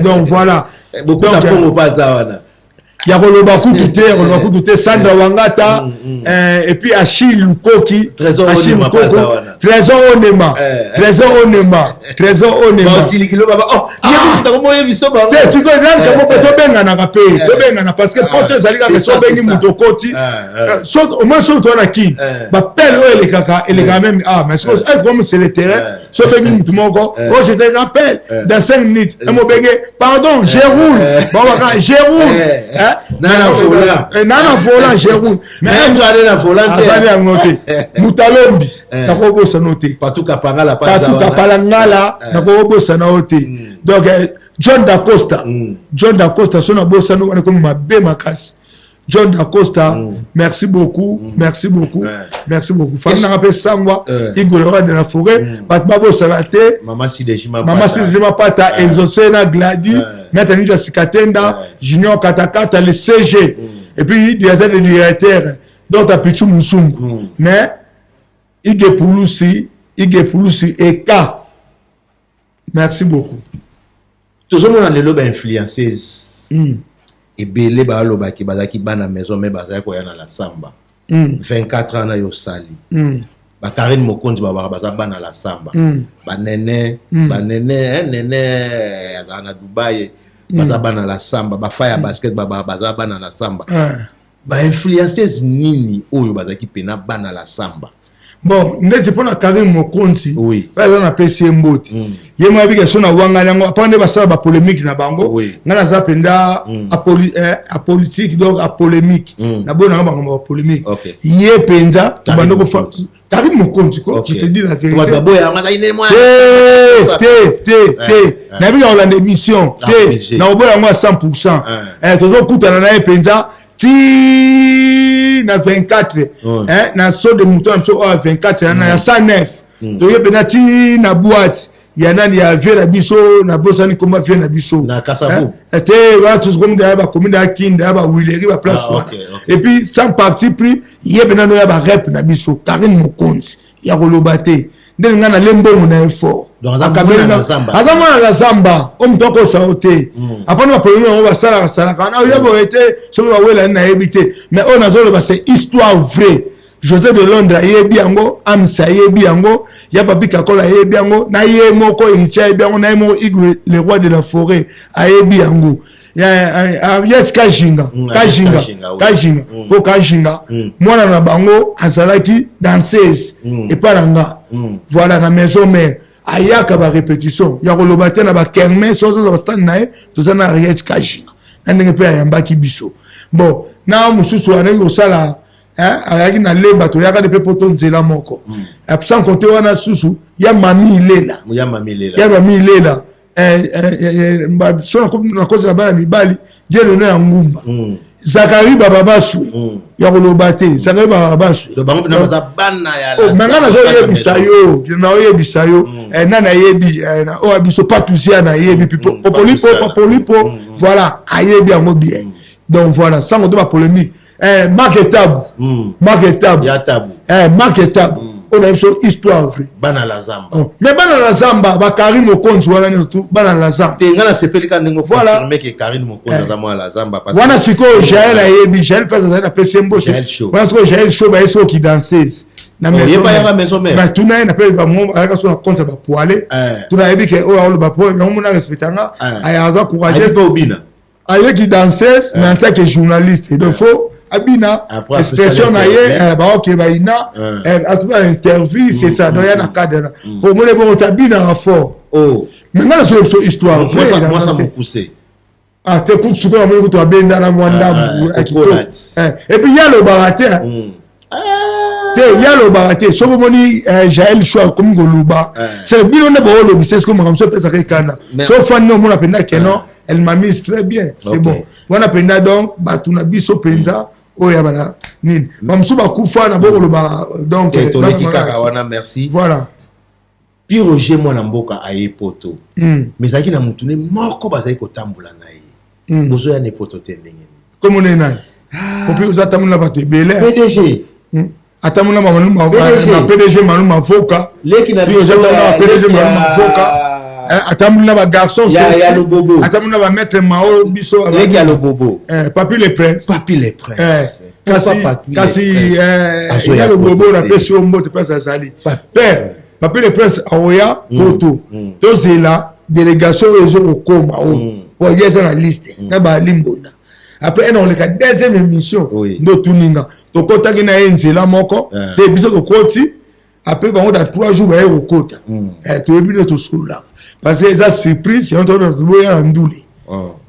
Donc voilà. Bokuta pongo pa aza wana. Ya koloba kutu te, ya koloba kutu te. Sandra Wangata, et puis Achille Lukoki, Trésor Achille Onema Lukoko, paza wana. Trésor Onema, Trésor Onema, Trésor Onema. Ba osili kilo baba, oh, ye kutu tako moye biso bango. Te, sikoyo, nani kamo pe tobenganaka pe, tobengana, parce que poto ezali kaka C'est ça, so obengi c'est ça. moto okoti. So, au moins, soki toza na Kin, ba pelle oyo elekaka, elekaka même, ah, mais sikoyo, comme c'est le terrain, so obengi moto moko, oh, je te rappelle, dans 5 minutes, mobenge, pardon, je roule. Bon, bah, je roule. Hein? Nana volant. Nana volant, je roule. Mais tu as na volant te. Azali yango te. Mutalombi, nakobosana te. Patuka Pangala, pa Patuka Zawana. Palangala, nakobosana te. Donc, John Dacosta. John Dacosta, so nabosana wana komi mabe makasi. John Dacosta, merci beaucoup, merci beaucoup, merci beaucoup. Famille nanga pe sangwa, Igor de la forêt, bat babo salate, Mama Sideji Mapata. Mama Sideji Mapata, Exaucé na Glady, Maître Ninja Sikatenda, Junior Katakata, le CG, et puis directeur de directeur, Docteur Pichu Musungu. Mais Ige Pulusi, Ige Pulusi et K. Merci beaucoup. Tozomona lelo ba influenceuse. Ebele balobaki bazalaki bana maison mais bazalaki koya na la samba. 24 ans na yo sali. Ba Karine Mokonzi babaka baza bana la samba. Ba nene, ba nene, hein, nene azala na Dubaï, baza bana la samba, ba fire basket babaka baza bana la samba. Ba influenceuse nini oyo bazalaki pena bana la samba? Bon, ndeti mpona Karine Mokonzi, Oui. ba za na pesi ye mbote. Ye moko abika so na wangani yango, apa nde basala ba polémique na bango. Oui. Nga naza mpenza apolitique, donc apolémique. Na bona nga bango ba polémique. Ok. Ye mpenza, Karine tobanda kofa- Mokonzi. Karine Mokonzi, quoi, Ok. je te dis la vérité. Bato baboya yango, azali nde mwana. Te, te, te, te. Nayebi ka kolanda émission, Ah, te. obligé. Na koboya yango à 100%. Tozokutana na ye mpenza ti na 24. Ouais. Na saut de mouton na biso oyo ya 24, na ya 109. Toye mpenza ti na boîte ya nani ya vie na biso, na bosani komba vie na biso. Na Kasavu. Te, wana tozokomi ya ba commune ya Kinda, ya ba Wileri, ba place Ah, wana. ok, ok. Et puis sans parti pris, ye mpenza no ya ba rep na biso, Karine Mokonzi ya koloba te. Ndenge nga na lembongo na effort. Donc, aza Akabeli mwana na na zamba. Aza mwana na zamba. Oyo moto akosa yo te. Apana ba problème yango basalaka salaka. Na oyo boye te, soki bawela nayebi te. Mais oyo nazoloba c'est histoire vraie. José de Londres ayebi yango, Amsa ayebi yango, ya Papi Kakola ayebi yango, na ye moko Héritier ayebi yango, na ye moko Igwe le roi de la forêt ayebi yango. Ya Kajinga, Kajinga, Kajinga, oui. Kajinga. Po Kajinga, mwana na bango azalaki danseuse epa na nga. Voilà, na maison mère. Ayaka ba répétition ya koloba te na ba kermesse, ozo ba stand na ye, toza na Ariel Kajinga. Na ndenge pe ayambaki biso. Bon, na mosusu anaki kosala, Azalaki na Lemba, toyaka nde mpe poto nzela moko. Sans compter wana susu ya Mami Ilela. Ya Mami Ilela. Ya Mami Ilela. So nakozela bana mibali dieleno ya ngumba. Zakari Bababaswe. Ya koloba te, Zakari Bababaswe. Me nga nazoyebisa yo, naoyebisa yo, nani ayebi oyo ya biso? Patusia nayebi Popolipo, Popolipo, voilà, ayebi yango bien. Donc voilà, sango to bapolémique. Mark Etabu, Mark Etabu, Mark Etabu oyo nayebi so histoire vrai. Bana la zamba. Mais bana la zamba, bakarine Mokonzi wana nyonso tu bana la zamba. Te, nga nasepeli kaka ndenge oconfirme ke Karine Mokonzi aza mwana la zamba. Wana sikoyo Jael ayebi, Jael mpe azali, napesi ye mbote. Wana sikoyo Jael Show baye soki danseuse. Na maison mère. Tuna ye, nape bango ayaka so na compte ya bapoile. Tuna, ayebi ke oyo aoloba po yango mona respecte nga, aza courageux. Mpe obina. Ayeki danseuse, mais en tant que journaliste, donc faut abina expression na ye, baoke baina asima interview, c'est ça. Donc ya na cadre na po mona bongo ti abinaka fort. Mais nga nasoki biso histoire. Mokuse. Ah te, kutu sikoyo namoni kutu abendana mwa ndambu. Et puis ye alobaka te, te, ye alobaka te. Soki omoni Jael Show akomi koloba, c'est bino nde boolobisa. Eske makambo so epesaka ekanda so ofandi, omona mpenza keno elle m'amuse très bien, c'est bon wana mpenza. Donc bato na biso mpenza oyo ya bana nini, bamosusu bakufa na bokoloba, donc toleki kaka wana, merci. Voilà. Pi Roger, mwana mboka, aye poto, mais ezalaki na mutu ne moko bazali kotambola na ye. Bozoya ne poto te, ndenge nini? Komona nani? Kopi oza tambola na bato ebele. PDG. Atambola na PDG Manu Mavoka. Leki na biso PDG Manu Mavoka atamboli na bagarçon, ya Lobobo. Atamboli na bamaître Mao biso. Leki ya Lobobo. Papi le Prince. Papi le Prince. Kasi ya Lobobo, napesi yo mbote mpasi azali père Papi le Prince aoya poto. Tozela délégation oyo ezokokoma oyo po ye eza na liste na balimbonda. Après ena oleka deuxième émission nde otuninga. Tokɔtaki na ye nzela moko te, biso tokoti, après bango dans 3 jours baye kokota. Toyebi nde tosololaka parce que eza surprise yango toboya na ndule.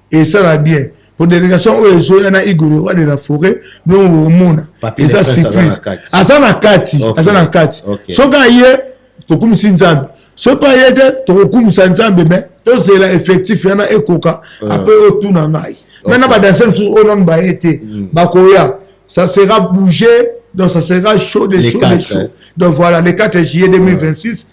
Esala bien po délégation oyo ezoya na Igor, le roi de la forêt, bilongo bokomona eza surprise. Aza na kati, aza na kati. Soki aye, tokumisi Nzambe. Soki mpe aye te, tokokumisa Nzambe. Mais tozela effectif yana ekoka, après otuna ngai. Mais na badanse mosusu oyo nanu baye te, bakoya, ça sera bougé, donc ça sera chaud de chaud de chaud. Donc voilà, le 4 juillet 2026,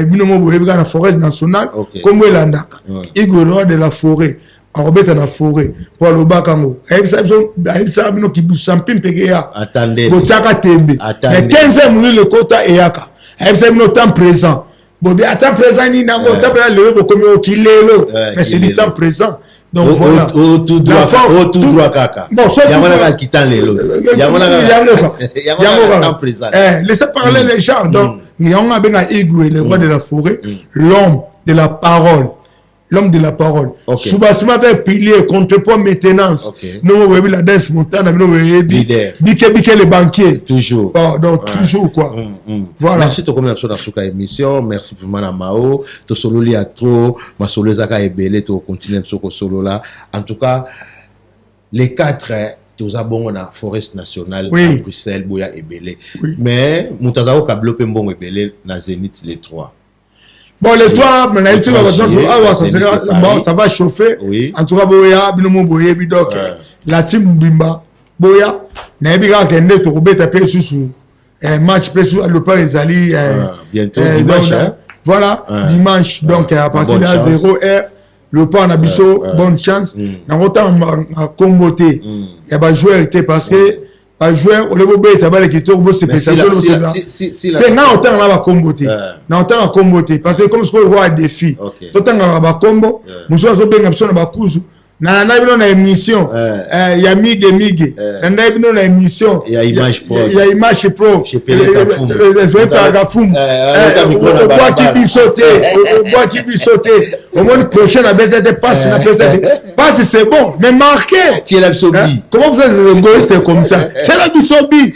bino mo boyebi kaka na forêt nationale, kombo elandaka Igor, roi de la forêt, akobeta na forêt mpo alobaka yango, ayebisaka bino kibusa mpi mpeke ya botiaka tembe. Mais 15 heures molilo ekota eyaka, ayebisaka bino temps présent. Bobi ata présent nini yango, temps présent lelo bokomi oki lelo, mais c'est du temps présent. Donc voilà. Tout droit, tout droit kaka. Bon, yango naka kita lelo, yango yango kaka. Laissez parler les gens. Donc yango abenga Igwe, le roi de la forêt, l'homme de la parole, l'homme de la parole. Soubassement avec pilier, contrepoids, maintenance. Nous, on la danse montana, nous, Bike Bike le banquier. Toujours. Oh, donc, toujours quoi. Voilà. Merci, tokomi na biso na suka émission. Merci vraiment na Mao. Tosololi ya trop, masolo ezaka ebele, to continuer biso kosolola. En tout cas, les quatre toza bongo na forest nationale à Bruxelles, boya ebele. Mais moto aza kokabelo mpe mbongo ebele na Zénith les trois. Bon, les trois, mais awa ça sera bon, ça va chauffer. En tout cas, boya, bino mo boyebi donc la team Mbimba, boya, nayebi kaka kende tokobeta pe susu match pe su Léopard ezali bientôt dimanche, hein? Voilà, dimanche, donc à partir de 0 heure, Léopard na biso, bonne chance. Nango tanga kombo te ya ba joueur te, parce que bajoueur ole bobeta bale kitoko, bosepesa te. Nga otanga na bakombo te, na otanga kombo te, parce que comme sikoyo roi défi, totangaka bakombo mosusu azobenga biso na bakuzu. Nalandaki bino na émission ya Mige Mige, nalandaki bino na émission ya Image Pro, ya Image Pro fumu. Obwaki biso te, obwaki biso te. Omoni prochain nabeta te, passe napesa te passe, c'est bon, mais marqué. Tiela biso bi. Comment vous êtes égoïste comme ça? Tiela biso bi.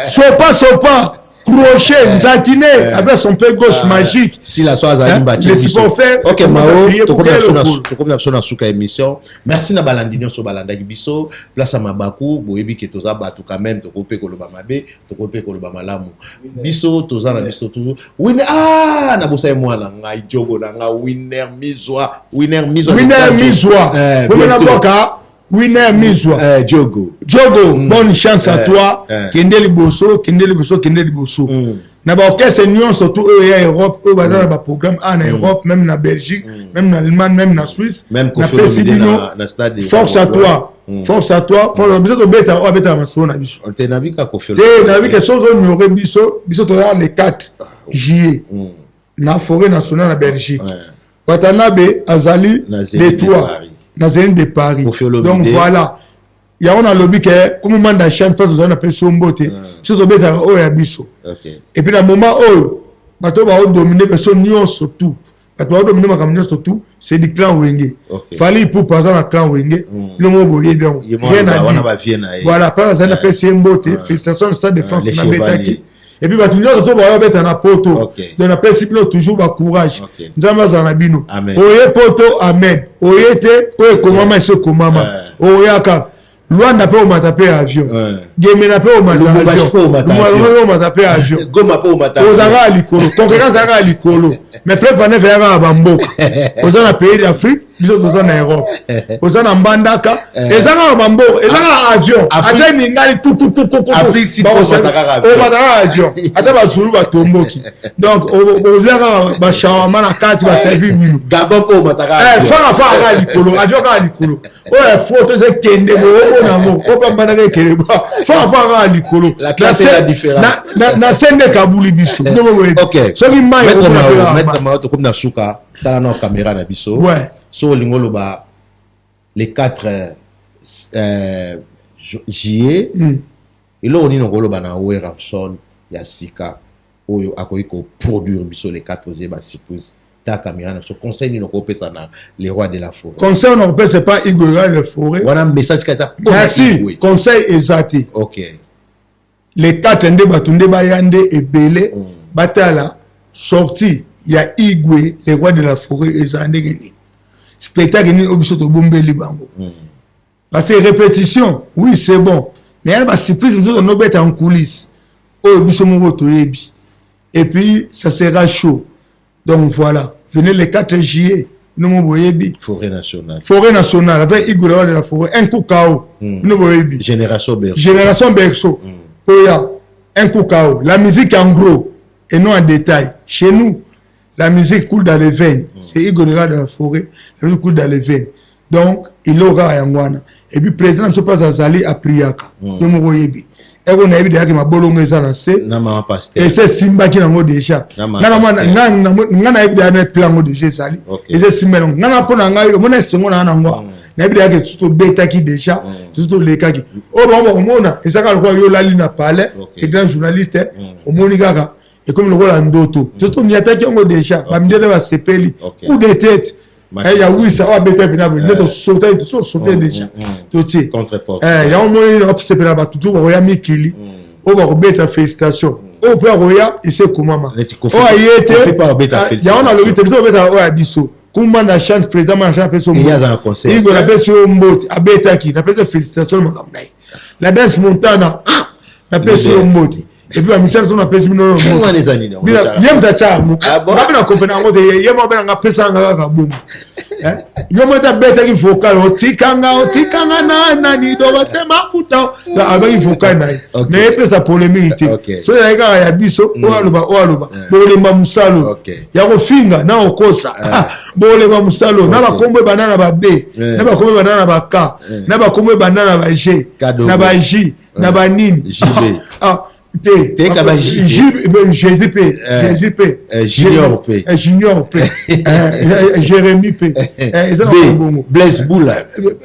Sopa sopa. Crochet nzakine avec son pied gauche magique. Sila so azali mbatie les supporters. Ok Mao, tokomi na biso na suka émission. Merci na balandi nyonso balandaki biso. Place ya mabaku, boyebi ke toza bato quand même, tokoki mpe koloba mabe, tokoki mpe koloba malamu. Biso toza na biso toujours. Winner, ah, nabosaki mwana ngai, jogo na ngai, Winner Mizwa, Winner Mizwa. Winner Mizwa. Komona Bientôt. boka Winner Mizwa. Jogo. Jogo, bonne chance à toi. Kende liboso, kende liboso, kende liboso. Na ba orchestre nyonso tout oyo ya Europe, oyo baza na ba programme a na Europe, même na Belgique, même na Allemagne, même na Suisse. Même Na Koffi pesi Olomide bino na stade force à toi. Force à toi. Force à biso tobeta oyo abetaka masolo na biso. Te nabika Koffi Te nayebi ke soki ozonyore biso, biso toza le 4 juillet na Forêt nationale na Belgique. Watanabe azali Na le Zénith de 3 Paris. na Zénith de Paris. Koffi Olomide. Donc voilà. Yango nalobi ke komi manda chaîne place ozali na pesi yo mbote, biso tobetaka oyo ya biso. Et puis na moment oyo bato baodomine biso nyonso tout, bato baodomine makambo nyonso tout, c'est du clan Wenge. Fally Ipupa aza na clan Wenge, bino moko boyebi yango. Ye moko Rien à wana dire. ba vie na ye. Voilà, place azali na pesi ye mbote, félicitations na Stade de France Les nabetaki. Chevaliers. Et puis bato nyonso to baoyo na poto. Donc napesi bino toujours ba courage. Nzambe azala na bino. Amen. Oye poto, amen. Oye te, oyo ekomama esi ekomama. Oyaka Luanda mpe omata mpe avion. Gemena mpe omata Lubumbashi avion. mpe omata Lubumbashi avion. mpe omata mpe avion. Goma mpe omata avion. Ozalaka ya likolo, concurrence ezalaka ya likolo, mais preuve en est eyaka ya bamboka. Oza na pays d'Afrique, biso toza na Europe, oza na Mbandaka, eza kaka bamboka, eza kaka avion. Ata ningali tututututu, Afrique si omata kaka avion. omata kaka avion, ata bazulu batomboki. Donc ozwa kaka bashawama na kati, baservi bino. Gabon mpe omata kaka avion. Faka faka kaka likolo, avion kaka likolo. Oyo foto eza ekende boye, omona yango opambanaka ekende bo, faka faka kaka likolo. La classe est la différence. Na se nde ekabuli biso. Ndenge boyebi. Soki mai Maître okomona Mao, mpe kaka Maître mai. Mao, tokomi na suka, tala na caméra na biso. So olingi oloba les 4 juillet, eloko nini okoloba na Werrason ya sika oyo akoki koproduire biso les 4 juillet ba surprise? Ta caméra na biso, conseil nini okopesa na les rois de la forêt? Conseil na kopesa pa Igwe roi de la forêt. Wana message kaka eza mpona Merci. Igwe. Conseil eza te. Les 4 nde bato nde baya nde ebele, batala sortie ya Igwe le roi de la forêt eza ndenge nini, spectacle nini oyo biso tobombeli bango. Parce que répétition, oui, c'est bon, mais yana basurprise mosusu tondobeta en coulisse oyo biso moko toyebi, et puis ça sera chaud. Donc voilà, venez le 4 juillet, bino moko boyebi. Forêt nationale. Forêt nationale avec Igwe le roi de la forêt, un coup KO, bino boyebi. Génération Berceau. Génération Berceau. Oya, un coup KO. La musique en gros et non en détail. Chez nous, la musique coule dans les veines. C'est Igwe le roi de la forêt, la musique coule dans les veines. Donc il aura yango wana. Et puis président biso mpasi azali apriaka, yo moko oyebi eko nayebi deyaki mabolongo eza na se. Na mama pasteur. Ese esimbaki nango déjà. Na mama Nga na mwana- pasteur. nga nayebi deya na plan yango déjà ezali. Eza esimba yango nga na mpo na ngai omona esengo na nga nango, nayebi deyaki tosi tobetaki déjà, tosi tolekaki oyo bango bakomona eza kaka lokola yo olali na palais. Grand journaliste, omoni kaka ekomi lokola ndoto, tosi toniataki yango déjà, bamindele basepeli. Coup de tête ya wisa oyo abeta mpena boye nde tosotaki, tosi tosote déjà, totie. Contre porte. Yango moni osepela bato tu bakoya mikili oyo bakobeta félicitation, oyo mpe akoya ese ekomama. Neti Kofi- Oyo aye te. Kofi mpe akobeta Ah, félicitation. yango nalobi te, biso kobeta oyo ya biso. Kumba na chante, président ma na chante apesi yo Ye mbote. aza na concert. Igwe napesi yo mbote, abetaki, napesi félicitation na makambo na ye. La danse Montana, napesi yo Leader. mbote. Et puis bamisala so napesi bino mbote. Wana eza nini yango? Ye moto atya yango. Ah bon? Nga mpe na comprendre yango te, ye moko abenanga, apesanga kaka bongo. Yo moko abetaki vocal otikanga otikanga na nani dorote mafuta, abaki vocal na ye. Mais epesa polémique te. So ezalaki kaka ya biso, oyo aloba, oyo aloba, bokolemba mosalo ya kofinga na kokosa, bokolemba mosalo na bakombo ebanda na ba B, na bakombo ebanda na ba K, na bakombo ebanda na ba G, Kadogo. na ba J, na banini. JB. Ah, te. Teka ba J te. J, ben, Jésus pe. Jésus pe. Junior pe. Junior pe. Jérémie pe. Eza na B. bongo. Blaise Bula.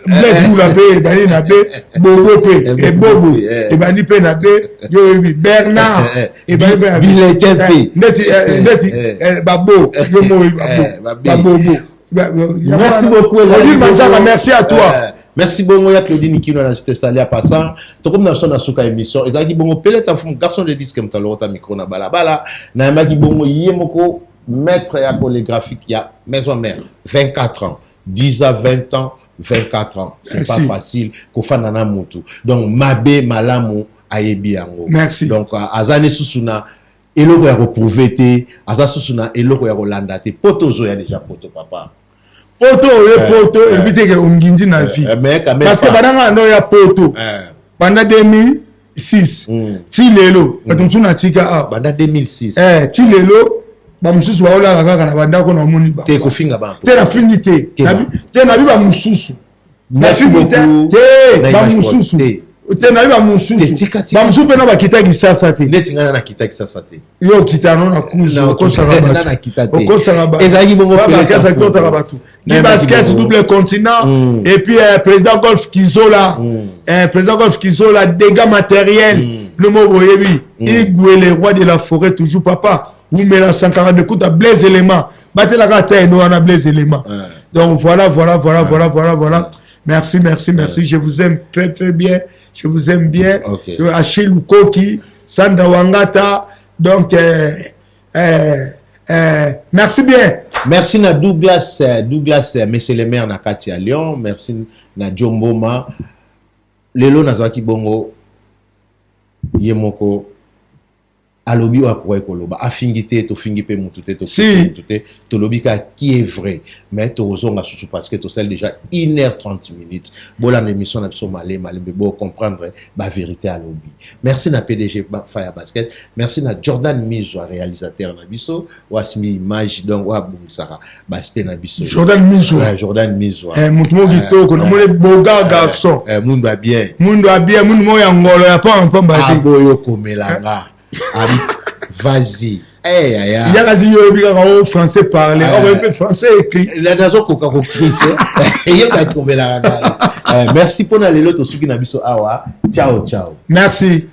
Blaise Bula pe ebandi na B, Bobo pe, Bobo Ebobo pe, eh. ebandi mpe na B, yo oyebi Bernard ebandi mpe na B. Biletin pe. Neti babo, yo mo oyebi babo. Ba B. Babobo. Merci beaucoup, Ezali Odile Bobo. Manzaka, merci à toi. Merci bongo ya Claudine Kino na cité Salia passant. Tokomi na biso na suka émission. Ezalaki bongo Peleta Mfumu garçon de disque moto alokota micro na balabala. Nayambaki bongo ye moko maître ya chorégraphique ya maison mère 24 ans 10 à 20 ans 24 ans c'est pas facile kofanda na mutu donc mabe malamu ayebi yango. Merci. Donc aza lisusu na eloko ya koprouve te, aza susu na eloko ya kolanda te. Poto ozoya déjà poto papa. Poto oye poto elobi te ke ongindi na vie mais quand même parce que pas. Bandanga ndo ya poto banda 2006 ti lelo bato mosusu natika awa. Banda 2006. Ti lelo bamosusu baolala kaka na bandako na omoni bango. Te kofinga bantu. Te nafingi te. Keba. Te nabi bamosusu. Merci Nafingi te. beaucoup. Te Na image bamosusu te. Te nabi bamosusu. Te, tika, tika. Bamosusu mpe na bakita Kisasa te. Neti ngai nakita Kisasa te. Yo okita no na kuzu. Na okosaka okita- bato. nakita te. Okosaka bato. Ezalaki bongo Ba Peleta bakasa Mfumu. ekotaka bato. Na Ni basket bongo. double continent et puis président Golf Kizola, président Golf Kizola dégâts matériels le mot boyebi Igwe le roi de la forêt toujours papa umela 142 kuta Blaise élément batelaka ata eno wana Blaise élément. Donc voilà, voilà, voilà, voilà, voilà, voilà. Merci, merci, merci. Je vous aime très très bien, je vous aime bien. Achille Lukoki, Sandra Wangata, donc merci bien. Merci na Douglas, Douglas, monsieur le maire na kati ya Lyon. Merci na Jomboma. Lelo nazwaki bongo ye moko alobi oyo akoki koloba, afingi te, tofingi mpe mutu te, tofingi Si. mutu te, tolobi kaka qui est vrai. Mais tokozonga susu parce que tosali déjà 1 heure 30 minutes. Bolanda émission na biso male malembe, bocomprendre bavérité alobi. Merci na PDG Fire Basket, merci na Jordan Mizwa, réalisateur na biso oyo asimbi image, donc oyo abongisaka baspe na biso. Jordan Mizwa. Ouais, Jordan Mizwa. Motu moko kitoko namoni, boga garçon. Mundu ya bien. Mundu ya bien, mundu moko ya ngolo ya pamba te. Aboyo komelanga abi vas-y. Eh, yaya. Yaka si yo oyebi kaka o français parler, okoyebi mpe français écrit. Nazokoka kokri te, yeba komelaka ngai. Merci mpona lelo, tosuki na biso awa. Ciao ciao. Merci.